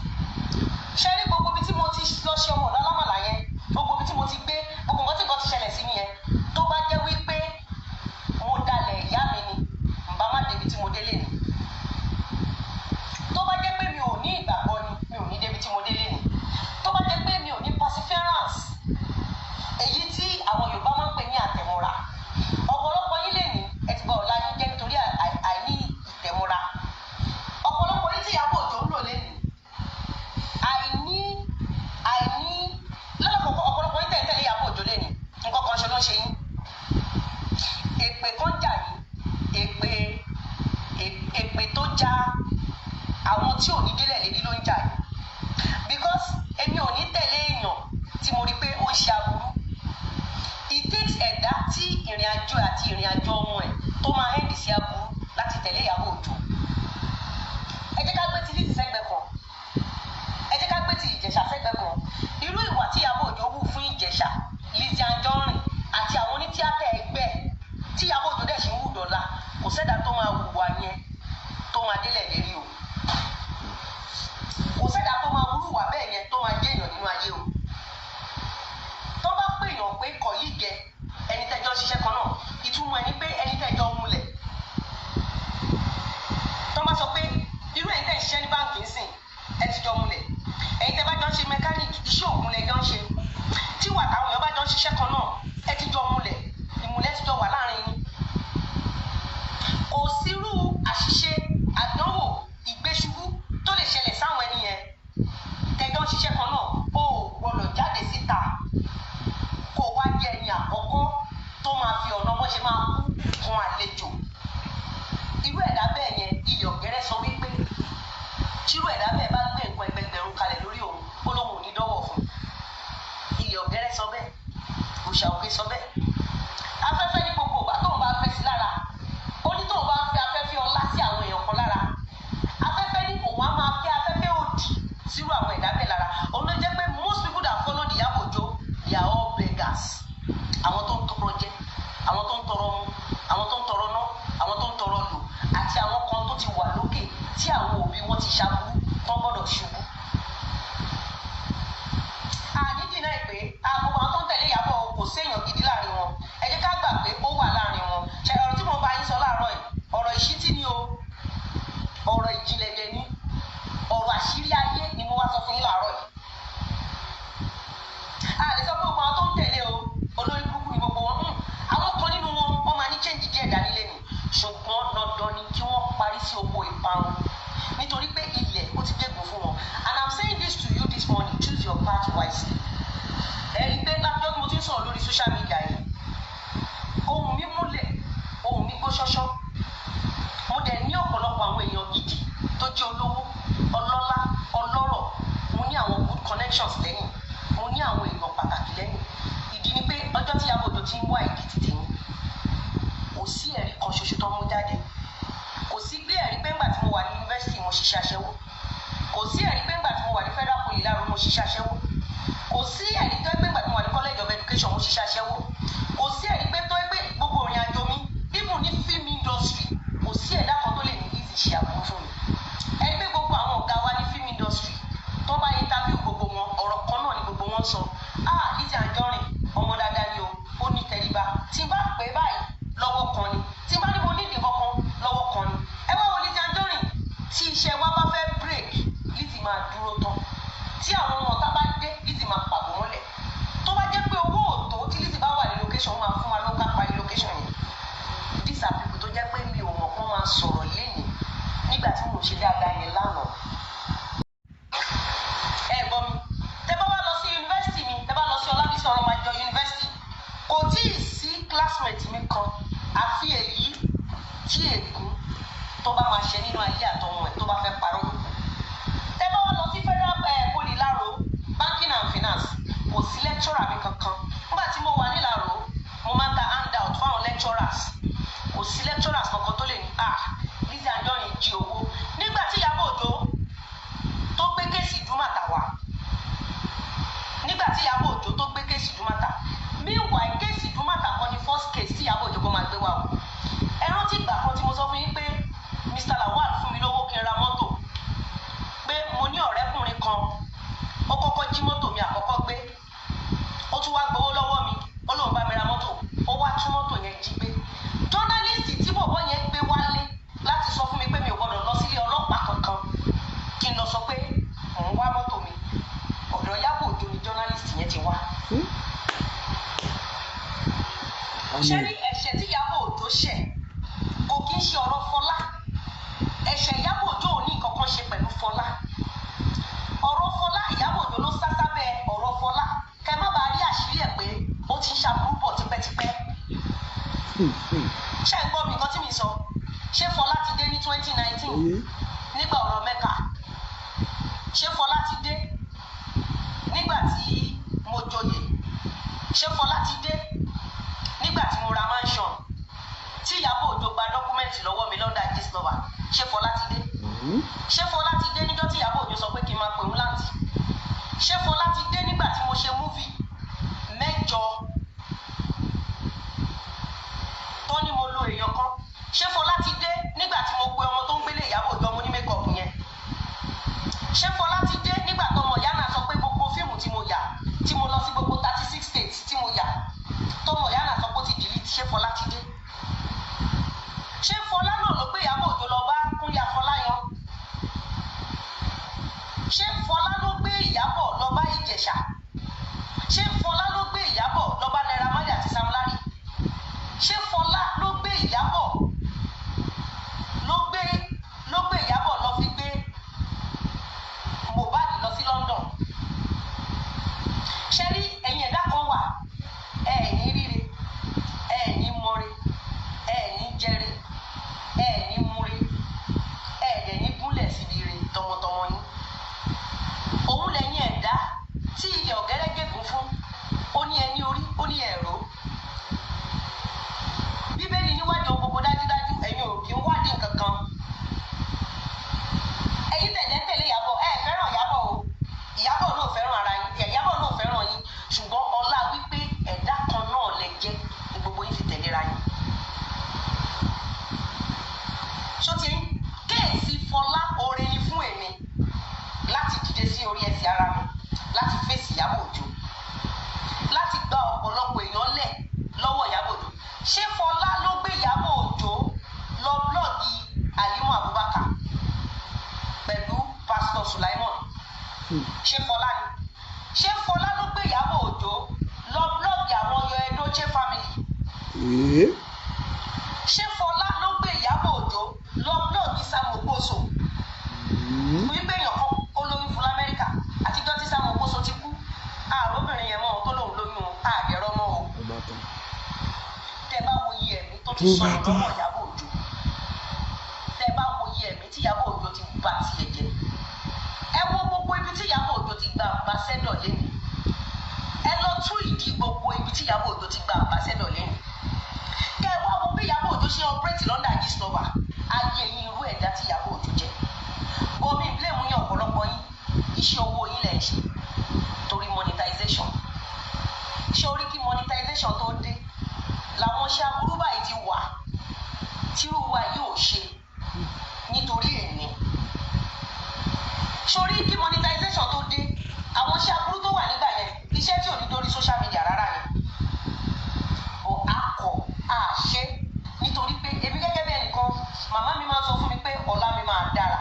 Ṣé ní gbogbo ibi tí mo ti lọ ṣe ọmọ ọ̀dọ́ alámàlà yẹn, gbogbo ibi tí mo ti gbé, gbogbo nǹkan tí nǹkan ti ṣẹlẹ̀ sí mi yẹn, tó bá jẹ́ wípé mo dalẹ̀ ìyá mi ni, ǹbá má débi tí mo délé ni. Tó bá jẹ́ pé mi ò ní ìgbàgbọ́ ni, mi ò ní débi tí mo délé ni. Tó bá jẹ́ pé mi ò ní perseverance, èyí tí àwọn Yorùbá máa ń pè ní àtẹ̀mọ́ra. Ọ̀pọ̀lọpọ̀ yín lè ní ẹ ti bà ọ̀la yín jẹ́ nítorí àìní ìtẹ̀mọ́ra. Ọ̀pọ̀lọpọ̀ yín tí Ìyábọ̀ Òjó ń lò lẹ́nu, àìní lọ́lọ́kọ̀ọ́kọ́. Ọ̀pọ̀lọpọ̀ yín tẹ̀lé Ìyábọ̀ Òjó lẹ́nu, nǹkan kan ṣe ló ń ṣe yín. Èpè kan jà yín, èpè tó já àwọn tí ò ní délẹ̀ lérí ló ń jà yín, because èmi ò ní tẹ̀lé èèyàn tí mo rí pé ó ń ṣe aburú. It takes ẹ̀dá tí ìrìn àjò àti ìrìn àjò ọmọ ẹ̀ tó máa end sí aburú láti tẹ̀lé Ìyábọ̀ Òjó. Ẹ jẹ́ ká gbé sọ pé irú ẹ̀yin tẹ́ ń ṣiṣẹ́ ní báǹkì ńsìn, ẹ ti jọ múlẹ̀. Ẹ̀yin tẹ́ bá jọ ń ṣe mechanic, iṣẹ́ ògùn lẹ jọ ń ṣe. Tí wà táwọn èèyàn bá jọ ń ṣiṣẹ́ kan náà, ẹ ti jọ múlẹ̀, ìmùlẹ̀ ti jọ wà láàrin yín. Kò sírú àṣìṣe, àdánwò, ìgbésùbú tó lè ṣẹlẹ̀ sáwọn ẹni yẹn tẹ́jọ́ ń ṣiṣẹ́ kan náà, o ò gbọ́dọ̀ jáde síta kó o wá jẹ́ ẹni àkọ́kọ́ tó máa fi ọ̀nà bó ṣe máa kú fún àlejò. Irú ẹ̀dá bẹ́ẹ̀ yẹn, iyọ̀ gẹ́rẹ́ sọ wípé tírú ẹ̀dá bẹ́ẹ̀ bá gbé nǹkan ẹgbẹgbẹ̀rún kalẹ̀ lórí òun, ó lóun ò ní dọ́wọ̀ fún. Iyọ̀ gẹ́rẹ́ sọ bẹ́ẹ̀, òòṣà òkè sọ bẹ́ẹ̀. Afẹ́fẹ́ ní gbogbo ìgbà tóun bá fẹ́ sí lára, ó ní tóun bá ń fẹ́ afẹ́fẹ́ ọlá sí àwọn èèyàn kan lára, afẹ́fẹ́ ní òun á máa fẹ́ afẹ́fẹ́ òdì sírú àwọn ẹ̀dá bẹ́ẹ̀ lára. Òun ló jẹ́ pé most people that follow the Iyabo Ojo, they are all beggars. Àwọn tó ń tọrọ jẹ, àwọn tó ń tọrọ mu, àwọn tó ń tọrọ ná, àwọn tó ń tọrọ lò, àti àwọn kan tó ti wà lókè tí àwọn òbí wọn ti ṣàbúrú tó gbọ́dọ̀ ṣubú. Àníjì náà pé gbogbo àwọn tó ń tẹ̀lé Ìyábọ̀, kò séèyàn gidi láàrin wọn. Ẹ jẹ́ ká gbà pé ó wà láàrin wọn. Ṣe ọ̀rọ̀ tí mo bá yín sọ láàárọ̀ yìí, ọ̀rọ̀ ìṣítí ni o, ọ̀rọ̀ ìjìnlẹ̀ dẹ̀ ni, ọ̀rọ̀ àṣírí ayé ni mo wá sọ fún yín láàárọ̀ yìí. A lè sọ pé gbogbo àwọn tó ń tẹ̀lé o, olórí burúkú ni gbogbo wọn. Àwọn kan nínú wọn, wọ́n máa ní change díẹ̀ dání lẹ́nu, ṣùgbọ́n dandan ni kí wọ́n parí sí oko ìparun, nítorí pé ilẹ̀ ó ti dégùn fún wọn. And I'm saying this to you this morning: choose your path wisely. Ẹ rí i pé látọjọ́ tí mo ti ń sọ̀rọ̀ lórí social media yìí, ohùn mi múlẹ̀, ohùn mi gbó ṣọ́ṣọ́. Mo dẹ̀ ní ọ̀pọ̀lọpọ̀ àwọn èèyàn gidi tó jẹ́ olówó, ọlọ́lá, ọlọ́rọ̀. Mo ní àwọn good connections lẹ́yìn, mo ní àwọn èèyàn pàtàkì lẹ́yìn. Ìdí ni pé ọjọ́ tí Ìyábọ̀ Òjó ti ń wá ìdí títì mi, kò sí ẹ̀rí kan ṣoṣo tó mú jáde. Kò sí gbé ẹ̀rí pé ńgbà tí mo wà ní yunifásitì mo ṣiṣẹ́ aṣẹ́wó. Kò sí ẹ̀rí pé ńgbà tí mo wà ní Federal Poly Ìláró mo ṣiṣẹ́ aṣẹ́wó. Kò sí ẹ̀rí tó pé ńgbà tí mo wà ní College of Education mo ṣiṣẹ́ aṣẹ́wó. Kò sí ẹ̀rí pé tó pé gbogbo ìrìn àjò mi, even ní film industry, kò sí ẹ̀dá kan tó lè ní Lizzy ṣe àbúrò fún mi. Ẹni pé gbogbo àwọn ọ̀gá wa ní film industry, tó bá interview gbogbo wọn, ọ̀rọ̀ kan náà ni gbogbo wọn sọ: "Ah, Lizzy Anjorin, ọmọ dáadáa ni o, ó ní tẹríba. Tí n bá pè é báyìí, lọ́wọ́ kan ni. Tí n bá ní mo ní ìdí kankan, lọ́wọ́ kan ni." Ẹ wá wo Lizzy Anjorin, tí iṣẹ́ wa bá fẹ́ break, Lizzy máa dúró tán. Tí àwọn ọmọ ọ̀tá bá dé, Lizzy máa pàgọ́ mọ́lẹ̀. Tó bá jẹ́ pé owó òtó, tí Lizzy bá wà ní location, ó máa fún wa ló ká parí location yẹn. These are people tó jẹ́ pé mi ò mọ̀ kó máa sọ̀rọ̀ lénìí nígbà tí mò ń ṣe dáadáa yẹn lánàá. Ẹ gbọ́ mi, tẹ bá wá lọ sí yunifásitì mi, tẹ bá lọ sí Ọlábísí Ọ̀rọ̀májọ Yunifásitì, kò tí ì sí classmate mi kan, àfi èyí tí ègún tó bá máa ṣe nínú ayé àtọmọ ẹ̀ tó bá fẹ́ parọ́ lóko. Tẹ bá wá lọ sí Federal Poly Ìláró, banking and finance, kò sí lecturer mi kankan. Nígbà tí mo wà nílàró, mo máa ń ta handout fáwọn lecturers. Kò sí lecturers kankan tó lè ní, "Ah, Lizzy Anjorin jí owó." Nígbà tí Ìyábọ̀ Òjó tó gbé case Ìdúmàtà wá, nígbà tí Ìyábọ̀ Òjó tó gbé case Ìdúmàtà, meanwhile, case Ìdúmàtà kan ní first case tí Ìyábọ̀ Òjó kó máa gbé wá o. Ẹ rántí ìgbà kan tí mo sọ fún yín pé Mr Lawal fún mi lówó kí n ra mọ́tò, pé mo ní ọ̀rẹ́kùnrin kan, ó kọ́kọ́ jí mọ́tò mi àkọ́kọ́ gbé, ó tún wá gbowó lọ́wọ́ mi, ó lóun bá mi ra mọ́tò, ó wá tún mọ́tò yẹn jí gbé. Journalist tí bọ̀bọ́ yẹn gbé wálé láti sọ fún mi pé mi ò gbọ́dọ̀ lọ sílé ọlọ́pàá kankan kí n lọ sọ pé mò ń wá mọ́tò mi, ọ̀dọ̀ Ìyábọ̀ Òjó ni journalist yẹn ti wá. Ṣé Amen. ní ẹ̀ṣẹ̀ tí Ìyábọ̀ Òjó ṣẹ̀ kò kí ń ṣe ọ̀rọ̀ Fọlá. Ẹ̀ṣẹ̀ Ìyábọ̀ Òjó ò ní nǹkan kan ṣe pẹ̀lú Fọlá. Ọ̀rọ̀ Fọlá, Ìyábọ̀ Òjó ló sá sábẹ́ ọ̀rọ̀ Fọlá kẹ má bàa rí àṣírí ẹ̀ pé ó ti ń ṣàbúrú bọ̀ tipẹ́tipẹ́. Ṣé ń gbọ́ mi nǹkan tí mi sọ? Ṣé Fọlá ti dé ní 2019 Oyè. nígbà ọ̀rọ̀ Mẹ́ka? Ṣé Fọlá ti dé nígbà tí mo joyè? Ṣé Fọlá ti dé nígbà tí mo ra mansion, tí Ìyábọ̀ Òjó gba document lọ́wọ́ mi lọ́dà Gistlover? Ṣé Fọlá ti dé? Ṣé Fọlá ti dé níjọ́ tí Ìyábọ̀ Òjó sọ pé kí n máa pè ń láǹtì? Ṣé Fọlá ti dé nígbà tí mo ṣe movie mẹ́jọ tó ní mo lo èèyàn kan? Ṣé Fọlá ti dé nígbà tí mo pe ọmọ tó ń gbélé Ìyábọ̀ Òjó, ọmọ ní makeup yẹn? Ṣé Fọlá ti dé nígbà tó ọmọ ìyá náà sọ pé gbogbo fíìmù tí mo yà, tí mo lọ sí gbogbo 36 states tí mo yà, tọmọ ìyá náà sọ pé ó ti delete? Ṣé Fọlá ti dé? Ṣé Fọlá náà ló gbé Ìyábọ̀ Òjó lọ bá Kúnlé Afọláyan? ara mi, láti face Ìyábọ̀ Òjó, láti gba ọ̀pọ̀lọpọ̀ èèyàn lẹ̀ lọ́wọ́ Ìyábọ̀ Òjó. Ṣé Fọlá ló gbé Ìyábọ̀ Òjó lọ blog Àlímọ̀ Abubakar pẹ̀lú Pásítọ̀ Sulaimon? Ṣé Fọlá ni? Ṣé Fọlá ló gbé Ìyábọ̀ Òjó lọ blog àwọn Yọ Edochie family? Ṣé Fọlá ló gbé Ìyábọ̀ Òjó lọ blog Sam Okposo? Wípé èèyàn kan ó lóyún fún lamẹ́ríkà, àtijọ́ tí Sam Okposo ti kú, àròbìnrin yẹn mọ́ tó lóun lóyún àgẹ̀rọ mọ́ o. Tẹ bá wo iye ẹ̀mí tó ti sọnù lọ́wọ́ Ìyábọ̀ Òjó, tẹ bá wo iye ẹ̀mí tí Ìyábọ̀ Òjó ti bà tiẹ̀ jẹ́, ẹ wo gbogbo ibi tí Ìyábọ̀ Òjó ti gba ambassador lẹ́nu, ẹ lọ tú ìdí gbogbo ibi tí Ìyábọ̀ Òjó ti gba ambassador lẹ́nu, kẹ wá wo bí Ìyábọ̀ Òjó ṣe operate London Gistlover. Ayé yín, irú ẹ̀dá tí Ìyábọ̀ Òjó jẹ́ bomi blame yín. Ọ̀pọ̀lọpọ̀ yín, iṣẹ́ owó yín lẹ̀ ń ṣe torí monetization. Ṣé orí kí monetization tó dé làwọn iṣẹ́ aburú báyìí ti wà tírú wa yóò ṣe nítorí èmi? Sórí kí monetization tó dé, àwọn iṣẹ́ aburú tó wà nígbà yẹn, iṣẹ́ tí ò ní dórí social media rárá ni bò á kọ̀ á ṣe, nítorí pé èmi gẹ́gẹ́ bí ẹnìkan, màmá mi máa ń sọ fún mi pé ọ̀la mi máa dára.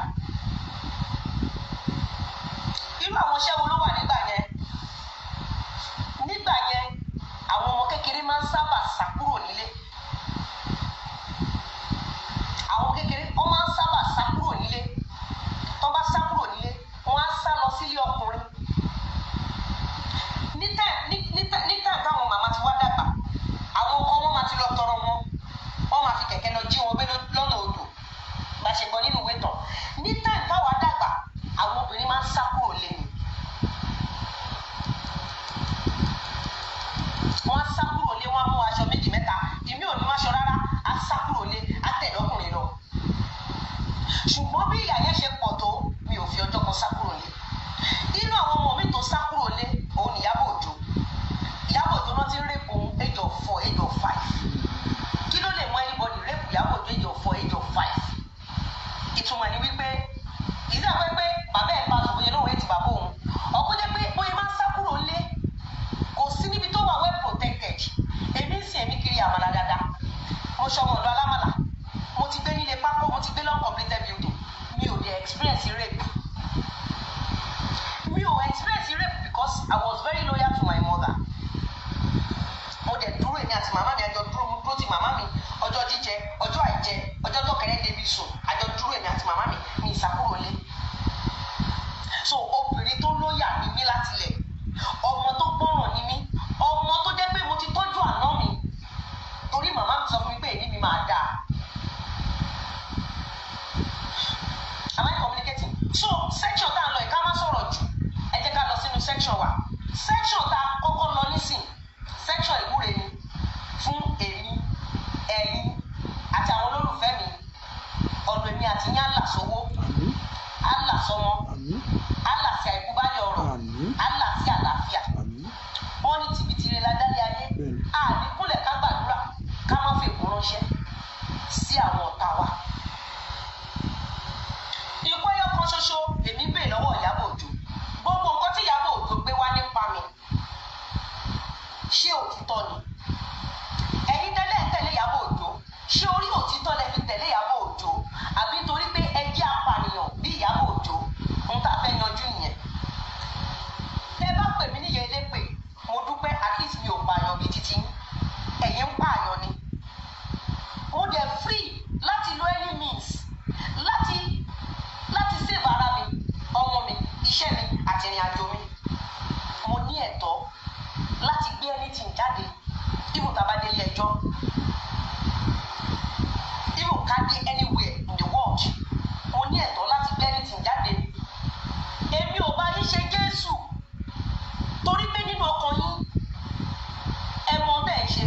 Irú àwọn iṣẹ́ wo ló wà nígbà yẹn? Nígbà yẹn, àwọn ọmọ kékeré máa ń sábà sá kúrò nílé. Àwọn kékeré, wọ́n máa ń sábà sá kúrò nílé. Tó bá sá kúrò nílé, wọ́n á sá lọ sílé ọkùnrin. Ní time táwọn màmá ti wá dàgbà, àwọn ọkọ wọn máa ti lọ tọrọ wọn, wọ́n máa fi kẹ̀kẹ́ lọ jí wọn gbé lọ́nà odò, bá ṣe gbọ́ nínú ìwé tán. Ní time táwa dàgbà, àwọn obìnrin máa ń sá kúrò lé ni. Wọ́n á sá kúrò lé, wọ́n á mú aṣọ méjì mẹ́ta, ìmí ò ní má aṣọ rárá, á sá kúrò lé, á tẹ̀lé ọkùnrin lọ. Ṣùgbọ́n bí ìyà yẹn ṣe pọ̀ tó, mi ò fi ọjọ́ kan sá kúrò lé. Inú àwọn ọmọ mi tó sá kúrò lé, òun ni Ìyábọ̀ Òjó. Ìyábọ̀ Òjó náà ti ń rape òun age of 4, age of 5. Kí ló lè mú anybody rape Ìyábọ̀ Òjó age of 4, age of 5? Ìtumọ̀ ni wípé ìdí àpẹ́ pé bàbá ẹ̀ pa sòfin lóhùn ètì bàbá òun, ọkọ jẹ́ pé bóyá máa ń sá kúrò lé, kò sí níbi tó wà well protected. Èmi ń sìn, èmi kiri àmàlà dáadáa, mo ṣọmọ ọ̀dọ̀ alámàlà, mo ti gbé nílé pákó, mo ti gbé long completed building, mi ò dé experience rape. Mi ò experience rape because I was very loyal to my mother. Mo dẹ̀ dúró, èmi àti màmá mi àjọ dúró, mo dúró ti màmá mi, ọjọ́ jíjẹ, ọjọ́ àìjẹ, ọjọ́ tọkẹrẹ débi sùn, àjọ dúró, èmi àti màmá mi, mi ìsàkúrò lé. So obìnrin tó loyal ni mí láti lẹ̀, ọmọ tó gbọ́ràn ni mí, ọmọ tó jẹ́ pé mo ti tọ́jú àná mi, torí màmá mi sọ fún mi pé èmi mi máa dáa. Am I communicating? So section tá à ń lọ yìí, ká má sọ̀rọ̀ jù, ẹ jẹ́ ká lọ sínú section wa. Section tá a kọ́kọ́ lọ nísìn, section ìwúre ni fún èmi, ẹ̀yin àti àwọn olólùfẹ́ mi. Ọ̀dọ̀ èmi àti yín á là sówó, á là sọmọ, á là sí àìkú bá lè ọ̀rọ̀, á là sí àlàáfíà. Wọ́n ní tibitire la dálé ayé, àníkúnlẹ̀ ká gbàdúrà ká má fèkó ránṣẹ́ sí àwọn ọ̀tá wa. Ikú ẹyọ kan ṣoṣo èmi ń bèè lọ́wọ́ Ìyábọ̀ Òjó: gbogbo nǹkan tí Ìyábọ̀ Òjó gbé wá nípa mi, ṣé òtítọ́ ni? Ẹ̀yin tẹ́lẹ̀ ń tẹ̀lé Ìyábọ̀ Òjó, ṣé orí òtítọ́ lẹ fi tẹ̀lé Ìyábọ̀ Òjó, àbí torí pé ẹ jẹ́ apànìyàn bí Ìyábọ̀ Òjó? Ohun tá a fẹ́ yanjú nìyẹn. Tẹ́ bá pè mí níyẹn elépè, mo dúpẹ́, at least mi ò pààyàn bíi titi yín. Ẹ̀yin ń pààyàn ni. Mo dẹ̀ free láti lo any means láti save ara mi, ọmọ mi, iṣẹ́ mi àti ìrìn àjò mi. Mo ní ẹ̀tọ́ láti gbé anything jáde, even tá a bá dé ilé ẹjọ́, even ká dé anywhere in the world, mo ní ẹ̀tọ́ láti gbé anything jáde. Èmi ò bá yín ṣe Jésù, torí pé nínú ọkàn yín, ẹ mọ bẹ́ẹ̀ ṣe.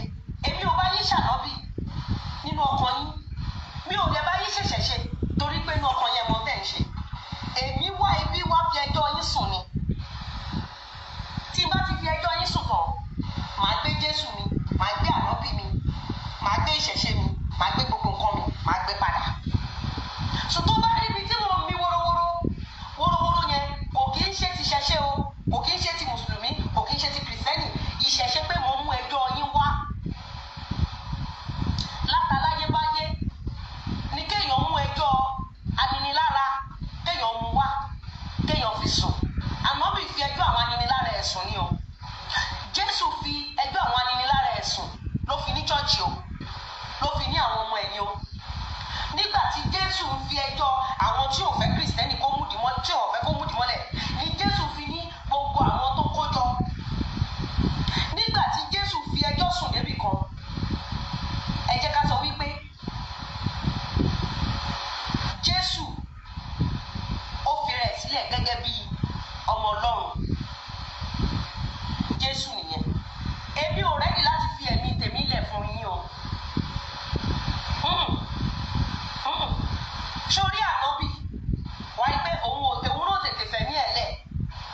Èmi ò bá yín ṣànábì nínú ọkàn yín, mi ò lè bá yín ṣẹ̀ṣẹ̀ ṣe, torí pé nínú ọkàn yín, ẹ mọ bẹ́ẹ̀ ṣe. Èmi wá ibi wá fi ẹjọ́ yín sùn ni. Tí n bá ti fi ẹjọ́ yín sùn tán, màá gbé Jésù. sílẹ̀ gẹ́gẹ́ bí ọmọ Ọlọ́run. Jésù nìyẹn. Èmi ò ready láti fi ẹ̀mí tèmi lẹ̀ fún yín o. Sórí ànábì wáyé pé òun ò òun náà tètè fẹ̀mí ẹ̀ lẹ̀,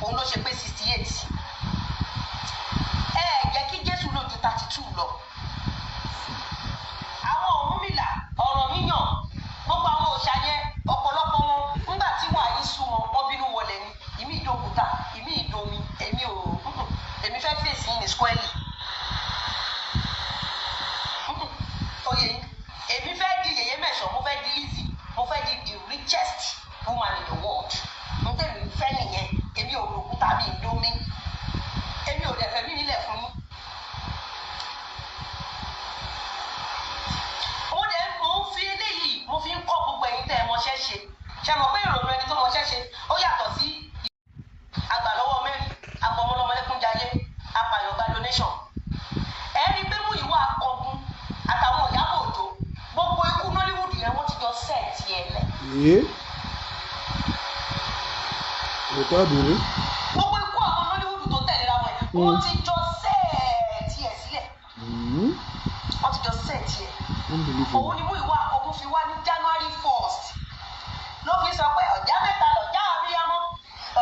òun ló ṣe pé 68. Ẹ jẹ́ kí Jésù lò ju 32 lọ. Àwọn Ọ̀rúnmìlà, Ọ̀rànmíyàn, gbogbo àwọn òòṣà yẹn, ọ̀pọ̀lọpọ̀ wọn nígbà tí wàá yín sú wọn, wọ́n bínú wọlé ni. Ìmí ìdókúta, ìmí ìdomi. Èmi ò, èmi fẹ́ fèsì yín ní squarely. Oyè yín, èmi fẹ́ di yèyé mẹ̀sán, mo fẹ́ di Lizzy, mo fẹ́ di the richest woman in the world. N tẹ̀mí fẹ́ nìyẹn. Èmi ò lòkúta, mi ìdomi, èmi ò dẹ̀ fẹ́ mí nílẹ̀ fún yín. Mo dẹ̀ mo ń fi eléyìí, mo fi ń kọ́ gbogbo ẹ̀yin tẹ́ ẹ mọṣẹ́ ṣe. Ṣe mọ̀ pé ìrònú ẹni tó mọṣẹ́ ṣe ó yàtọ̀ sí agbàlọ́wọ́ mẹ́rin agbọmọlọmọlẹ́kúnjayé apàyàn gba donation. Ẹ rí i pé Múyìwá Akọgun àtàwọn Ìyábọ̀ Òjó, gbogbo ikú Nollywood yẹn, wọ́n ti jọ set ẹ̀ lẹ̀. Ee, òótọ́ àbúrò. Gbogbo ikú àwọn Nollywood tó tẹ̀léra wọn yẹn, wọ́n ti jọ set ẹ̀ sílẹ̀. Wọ́n ti jọ set ẹ̀. Unbelievable. Òun ni Múyìwá Akọgun fi wá ní January 1st ló fi sọ pé ọ̀já mẹ́ta lọ̀já abiyamọ,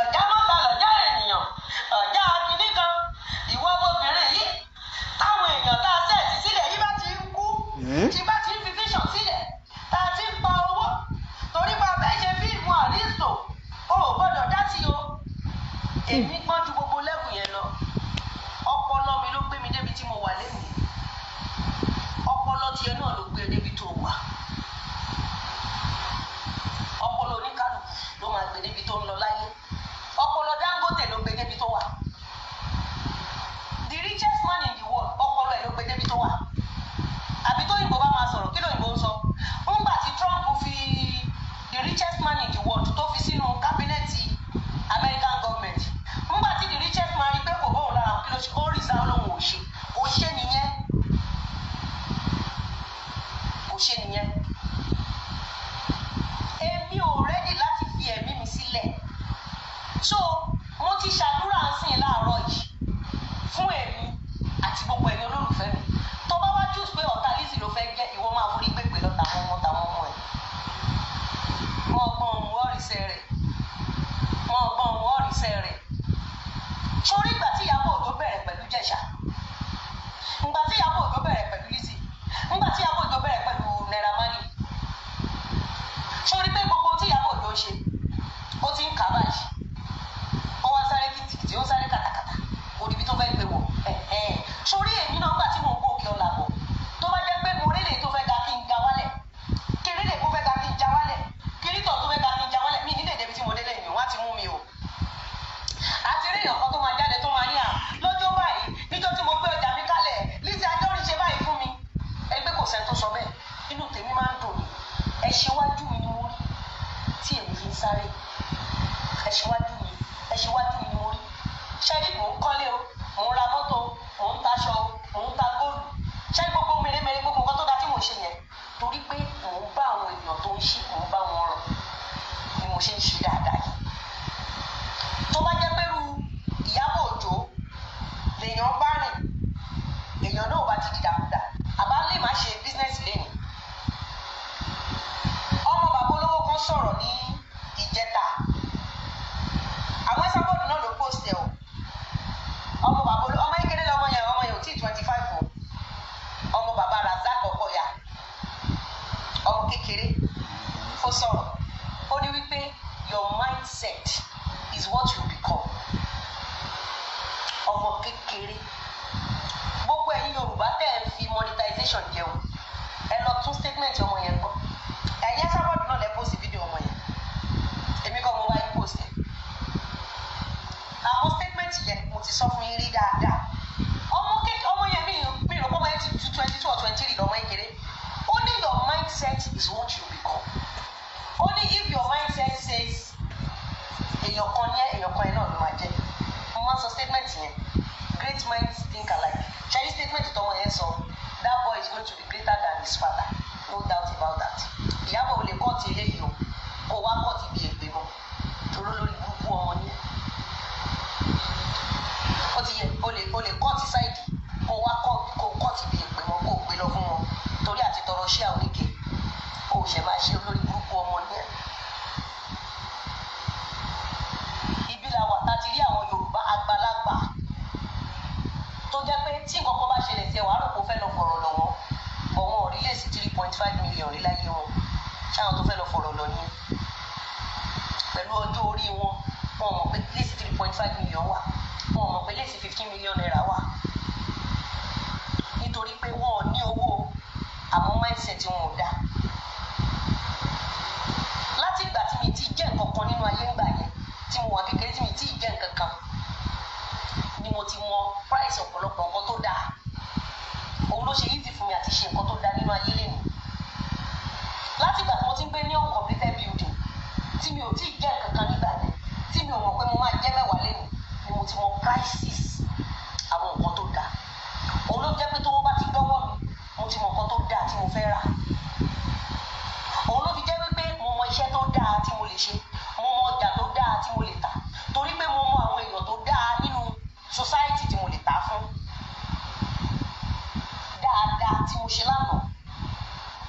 ọ̀já mọ́ta lọ̀já ènìyàn, ọ̀já akíní kan. Ìwọ ọmọbìnrin yìí, táwọn èèyàn tá a set sílẹ̀ yìí bá ti ń kú, tí bá ti ń fi vision sílẹ̀, tá a ti ń pa owó torí pa fẹ́ ṣe fíìmù àrísò, o ò gbọ́dọ̀ dá sí o. Èmi gbọ́n ju gbogbo level yẹn lọ. Ọpọlọ mi ló gbé mi débi tí mo wà lẹ́nu. Ọpọlọ tiẹ̀ náà ló gbé e débi tó wà. Ọpọlọ oníkálukú ló máa gbé débi tó ń lọ láyé. Ọpọlọ Dangote ló gbé débi tó wà. The richest man in the world, ọpọlọ ẹ̀ ló gbé débi tó wà. Àbí tó òyìnbó bá máa sọ̀rọ̀, kí lóyìnbó ń sọ? Ńgbà tí Trump fi the richest man in the world tó fi sínú cabinet American government, ńgbà tí the richest man rí pé kò bóun lára, kí ló ṣe? Ó resign, lóun ò ṣe. Kò ṣe nìyẹn, kò ṣe nìyẹn. Èmi ò ready láti fi ẹ̀mí mi sílẹ̀. So mo ti ṣàdúrà ń sìn láàárọ̀ yìí fún èmi àti gbogbo ẹ̀yin olólùfẹ́ mi. Tó bá wá choose pé ọ̀tá Lizzy ló fẹ́ jẹ́, ìwọ máa forí gbègbè lọ tàwọn ọmọ, tàwọn ọmọ ẹ̀. Wọ́n gbọ́n òun ọ̀rìṣẹ́ rẹ̀, wọ́n gbọ́n òun ọ̀rìṣẹ́ rẹ̀. Sórí ìgbà tí Ìyábọ̀ Òjó bẹ̀rẹ̀ pẹ̀lú Jẹ̀ṣà, ìgbà tí Ìyábọ̀ Òjó bẹ̀rẹ̀ pẹ̀lú Lizzy, ìgbà tí Ìyábọ̀ Òjó bẹ̀rẹ̀ pẹ̀lú Naira Marley, sórí pé gbogbo tí Ìyábọ̀ Òjó ń ṣe, ó ti ń kà báyìí, ó wá sáré kìtìkìtì, ó ń sáré kàtàkàtà òdìbí tó fẹ́ gbé wọ̀. Sórí èmi náà, gbà tí mò ń gòkè ọ̀la bọ̀, tó bá jẹ́ pé mo rí lè tó fẹ́ ga kí n ga wálẹ̀, kiri lè kó fẹ́ ga kí n já wálẹ̀, kiri tọ̀ tó fẹ́ ga kí n já wálẹ̀, mi nílé débi tí mo délé mi, wọ́n á ti mú mi o. Àti rí èèyàn kan tó máa jáde tó máa ní à lọ́jọ́ báyìí, níjọ́ tí mo gbé ọjà mi kalẹ̀, Lizzy Anjorin ṣe báyìí fún mi. Ẹgbẹ́ kò sẹ́ni tó sọ bẹ́ẹ̀. Inú tèmi máa ń dùn ní. Ẹ ṣíwájú mi ni mo rí tí èmi fi ń sáré. Ẹ ṣíwájú mi, ẹ ṣíwájú mi ni mo rí. Ṣẹ́rí mò ń kọ́lé o, mò ń ra mọ́tò o, mò ń taṣọ o, mò ń ta góòlù. Ṣẹ́rí gbogbo mèremère, gbogbo nǹkan tó da tí mò ń ṣe yẹn, torí pé mò ń bá àwọn èèyàn tó ń ṣe, mò ń bá wọn rìn ni mo ṣe ń ṣe dáadáa yìí. Tó bá jẹ́ pé irú Ìyábọ̀ Òjó lèèyàn bá rìn, èèyàn náà bá ti dìdàkudà, àbá lè má ṣe business lẹ́nu. Ọmọ bàbá olówó kan sọ̀rọ̀ ní ìjẹta. Àwọn sábọ̀dù náà ló post ẹ̀ o. Ọmọ bàbá olówó, ọmọ kékeré lọmọ yẹn, ọmọ yẹn ò tí 25 o. Ọmọ bàbá Razak Ọkọya, ọmọ kékeré, ó sọ̀rọ̀. Ó ní wípé your mindset is what you become. Ọmọ kékeré. Gbogbo ẹ̀yin Yorùbá tẹ́ ẹ̀ ń fi monetization jẹun, ẹ lọ tún statement ọmọ yẹn gbọ́. Ẹ̀yin sábọ̀dù náà lẹ post fídíò ọmọ yẹn, èmi kọ́ mo bá yín post ẹ̀. Àwọn statement yẹn, mo ti sọ fún yín rí dáadáa. Ọmọ kékeré, ọmọ yẹn, mi rò pé ọmọ yẹn ti ju 22 or 23 lọ́mọ kékeré. Ó ní your mindset is what you become. Ó ní if your mindset says èèyàn kan yẹn, èèyàn kan yẹn náà ló máa jẹ́. Mo máa ń sọ statement yẹn, great minds think alike. Ṣe statement tọmọ yẹn sọ, that boy is going to be greater than his father, no doubt about that. Ìyábọ̀ ò lè kọ́ ti eléyìí o, kó wá kọ́ ti bí èpè mọ́, toró lórí burúkú. Ó ti yẹ, o lè cut side, kó wá kó cut bí èpè mọ́, kó gbé lọ fún wọn torí àti tọrọ ṣé àwọn oníke kó o ṣe máa ṣe olórí burúkú ọmọ ní ẹ. Ibi la wà tá ti rí àwọn Yorùbá àgbàlagbà tó jẹ́ pé tí nǹkan kan bá ṣẹlẹ̀ sí ẹ, wàá rò pé ó fẹ́ lọ fọ̀rọ̀ lọ̀ wọ́n bọ̀, wọn ò rí lè sí 3.5 million rí láyé wọn. Ṣáwọn tó fẹ́ lọ fọ̀rọ̀ lọ nìyẹn? Pẹ̀lú ọjọ́ orí wọn, wọn mọ̀ pé lẹ́sí 3.5 million wà, wọn mọ̀ pé lẹ́sí ₦15 million wà, nítorí pé wọn ò ní owó, àmọ́ mindset wọn ò dáa. Láti ìgbà tí mi ti jẹ́ nǹkan kan nínú ayé ńgbà yẹn, tí mo wà kékeré, tí mi ti jẹ́ nǹkan kan, ni mo ti mọ price ọ̀pọ̀lọpọ̀ nǹkan tó dáa. Òun ló ṣe easy fún mi àti ṣe nǹkan tó dáa nínú ayé lẹ́nu. Láti ìgbà tí mo ti ń gbé ní uncompleted building, tí mi ò tí ì jẹ́ nǹkan kan nígbà yẹn, tí mi ò mọ̀ pé mo máa jẹ́ mẹ́wàá lẹ́nu, ni mo ti mọ prices àwọn nǹkan tó dáa. Òun ló jẹ́ pé tó wọ́n bá ti dọ́wọ́ mi, mo ti mọ nǹkan tó dáa tí mo fẹ́ rà. Òun ló fi jẹ́ wípé mo mọ iṣẹ́ tó dáa tí mo lè ṣe, mo mọ ọjà tó dáa tí mo lè tà, torí pé mo mọ àwọn èèyàn tó dáa nínú society tí mo lè tà fún. Dáadáa tí mo ṣe lánàá,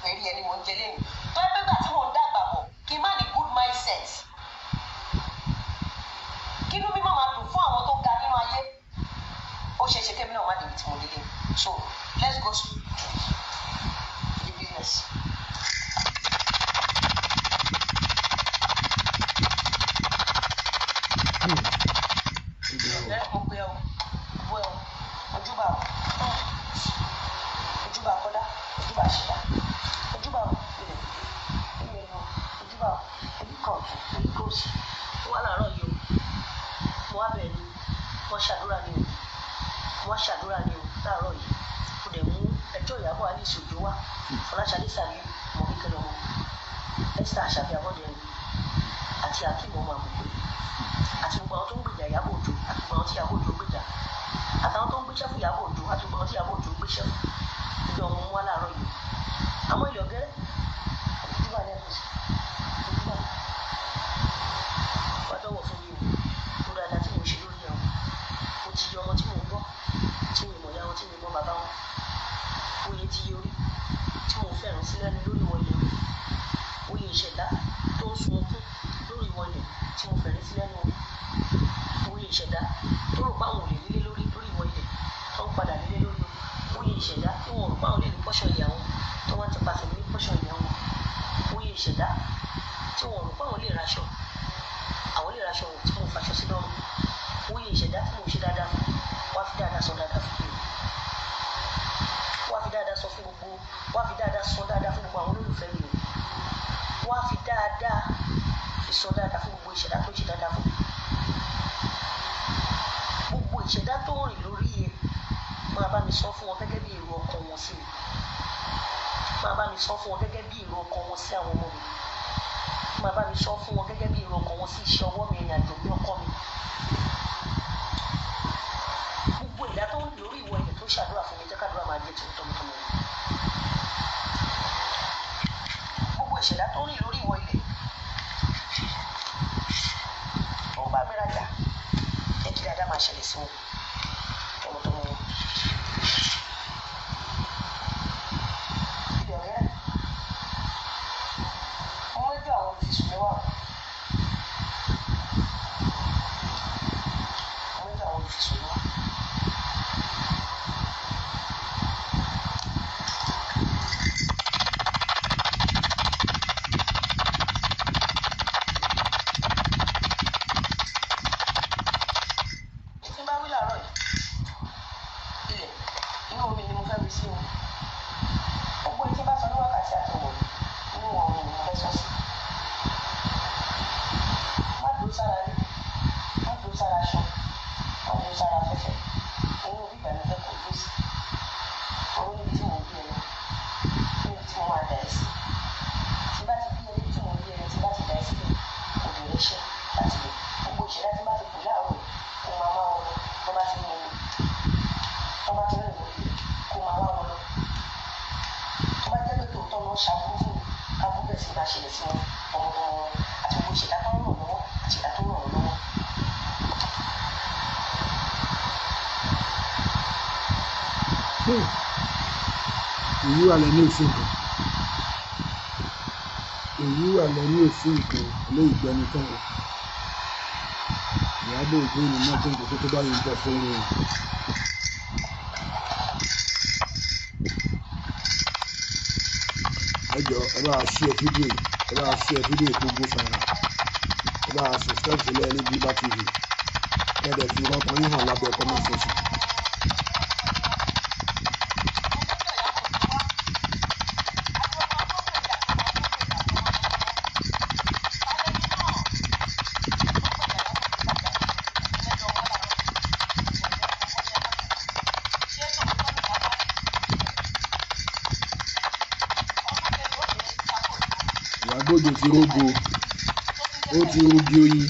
ẹ̀rí ẹni mo ń jẹ lẹ́nu. Tó ẹ pé gbà tí mò ń dàgbà bọ̀, kí n má ní good mindset, kí inú mi má máa dùn fún àwọn tó ga nínú ayé, ó ṣeé ṣe kémi náà má débi tí mo délé. So let's go to the business. Ẹ mo pe ọ bú ẹ o, ojúbà o, ojúbà kọ́dá, ojúbà ṣẹ̀dá, ojúbà o, ilẹ̀ ilẹ̀ o, ojúbà o, oníkà ọ̀tún, oníkà òsì. Ó wà láàárọ̀ yìí o, mo wá bẹ̀rẹ̀ ni wọ́n ṣàdúrà ni o, wọ́n ṣàdúrà ni o láàárọ̀ yìí. Mo dẹ̀ mú ẹjọ́ Ìyábọ̀ Alice Òjó wá, Fọláṣadé Sàlíù mọ̀ kékeré ọmọ, Esther Àṣàbí Abọ́dẹrìn àti Akeem ọmọ àmọ̀pé àti gbogbo àwọn tó ń gbèjà Ìyábọ̀ Òjó àti gbogbo àwọn tí Ìyábọ̀ Òjó gbèjà àtàwọn tó ń gbéṣẹ́ fún Ìyábọ̀ Òjó àti gbogbo àwọn tí Ìyábọ̀ Òjó gbéṣẹ́ fún. Ìjọ ọmọ wa láàárọ̀ yìí, àmọ́ ilẹ̀ ọ̀gẹ́rẹ́, ojúbà lẹ́ẹ̀kan sí, ojúbà wà dọ́wọ̀ fún mi o. Mo dáadáa tí mo ṣe lórí ẹ̀ o, mo ti yọ ọmọ tí mò ń bọ́, tí mi mọ̀ ya wọn, tí mi mọ̀ bàbá wọn, oyè ti yẹ orí tí mò ń fẹ́ràn sí lẹ́nu lórí wọn ilẹ̀ o, oyè ìṣẹ̀dá tó ń sun okún lórí wọn ilẹ̀ tí mo fẹ̀rẹ̀ sí lẹ́nu o, oyè ìṣẹ̀dá tó rò pé àwọn ò lè nílé lórí lórí ìwọ ilẹ̀ tó ń padà nílé lórí o, oyè ìṣẹ̀dá tí wọn rò pé àwọn lè ní pọ́ṣọ̀ ìyá wọn tó wọ́n ti pàṣẹ ní pọ́ṣọ̀ ìyá wọn, oyè ìṣẹ̀dá tí wọn rò pé àwọn lè raṣọ, àwọn lè raṣọ tí mo faṣọ sí lọ́rùn, oyè ìṣẹ̀dá tí mo ṣe dáadáa fún, wá fi dáadáa sọ dáadáa fún mi, wá fi dáadáa sọ fún gbogbo, wá fi dáadáa sọ dáadáa fún gbogbo àwọn olólùfẹ́ mi o, wá fi dáadáa fi sọ dáadáa fún gbogbo ìṣẹ̀dá tó ṣe dáadáa fún mi, gbogbo ìṣẹ̀dá tó rìn lórí ẹ̀, máa bá mi sọ fún wọn gẹ́gẹ́ bí èrò ọkàn wọn sí mi, máa bá mi sọ fún wọn gẹ́gẹ́ bí èrò ọkàn wọn sí àwọn ọmọ mi, máa bá mi sọ fún wọn gẹ́gẹ́ bí èrò ọkàn wọn sí iṣẹ́ ọwọ́ mi, ìrìn àjò mi, ọkọ mi. Gbogbo ìdá tó ń lórí ìwọ ilẹ̀ tó ṣàdúrà fún mi, jẹ́ kádúrà máa jẹ́ tòun tọmọtọmọ mi. Gbogbo ìṣẹ̀dá tó ń rìn lórí ìwọ ilẹ̀ tó ń bá mi rajà, jẹ́ kí dáadáa máa ṣẹlẹ̀ sí wọn tọmọtọmọ wọn. Ilẹ̀ ọ̀gẹ́rẹ́, mo mẹ́jọ àwọn olùfisùn mi wà o, mo mẹ́jọ àwọn olùfisùn mi wà. Tí n bá wí láàárọ̀ yìí, ilẹ̀ inú omi ni mo fẹ́ wí sí o. Gbogbo etí bá sọ ní wákàtí àtọwọ̀ yìí, inú omi ni mo fẹ́ sọ sí. Má dúró sára rí, má dúró sára aṣọ, má dúró sára afẹ́fẹ́, inú bíbá mi fẹ́ kó dúró sí. Òun níbi tí mò ń gbé ẹ lọ, níbi tí mo máa dà ẹ́ sí. Tí bá ti bí ẹ níbi tí mò ń gbé ẹ lọ, tí bá ti dà ẹ́ síbẹ̀, kò bẹ̀rẹ̀ iṣẹ́ láti lè gbogbo ìṣẹ̀dá tí bá ti pè láàárọ̀ yìí, kó máa wá wọn lọ. Tó bá ti mú mi, tó bá ti rìn lórí, kó máa wá wọn lọ. Tó bá jẹ́ pé tòótọ́ ló ń ṣàbúrú fún mi, kábúrú bẹ̀ sí máa ṣẹlẹ̀ sí wọn tọmọtọmọ wọn àti gbogbo ìṣẹ̀dá tó ń ràn lọ́wọ́ àti ìṣẹ̀dá tó ń ràn wọ́n lọ́wọ́. Èyí wà lẹ́nu òsì nǹkan, èyí wà lẹ́nu òsì nǹkan lé ìgbẹ́ni tán o. Ìyábọ̀ Òjó ni mọ́tò nǹkan tó báyìí ń bọ̀ fún un. Ẹ jọ, ẹ bá share fídíò yìí, ẹ bá share fídíò yìí kó go viral. Ẹ bá subscribe sílẹ̀ ní Bíbá TV. Kẹ́ ẹ dẹ̀ fi ọkàn yín hàn lábẹ́ comment section. Ìyábọ̀ Òjó ti rógo, ó ti rugi oyin.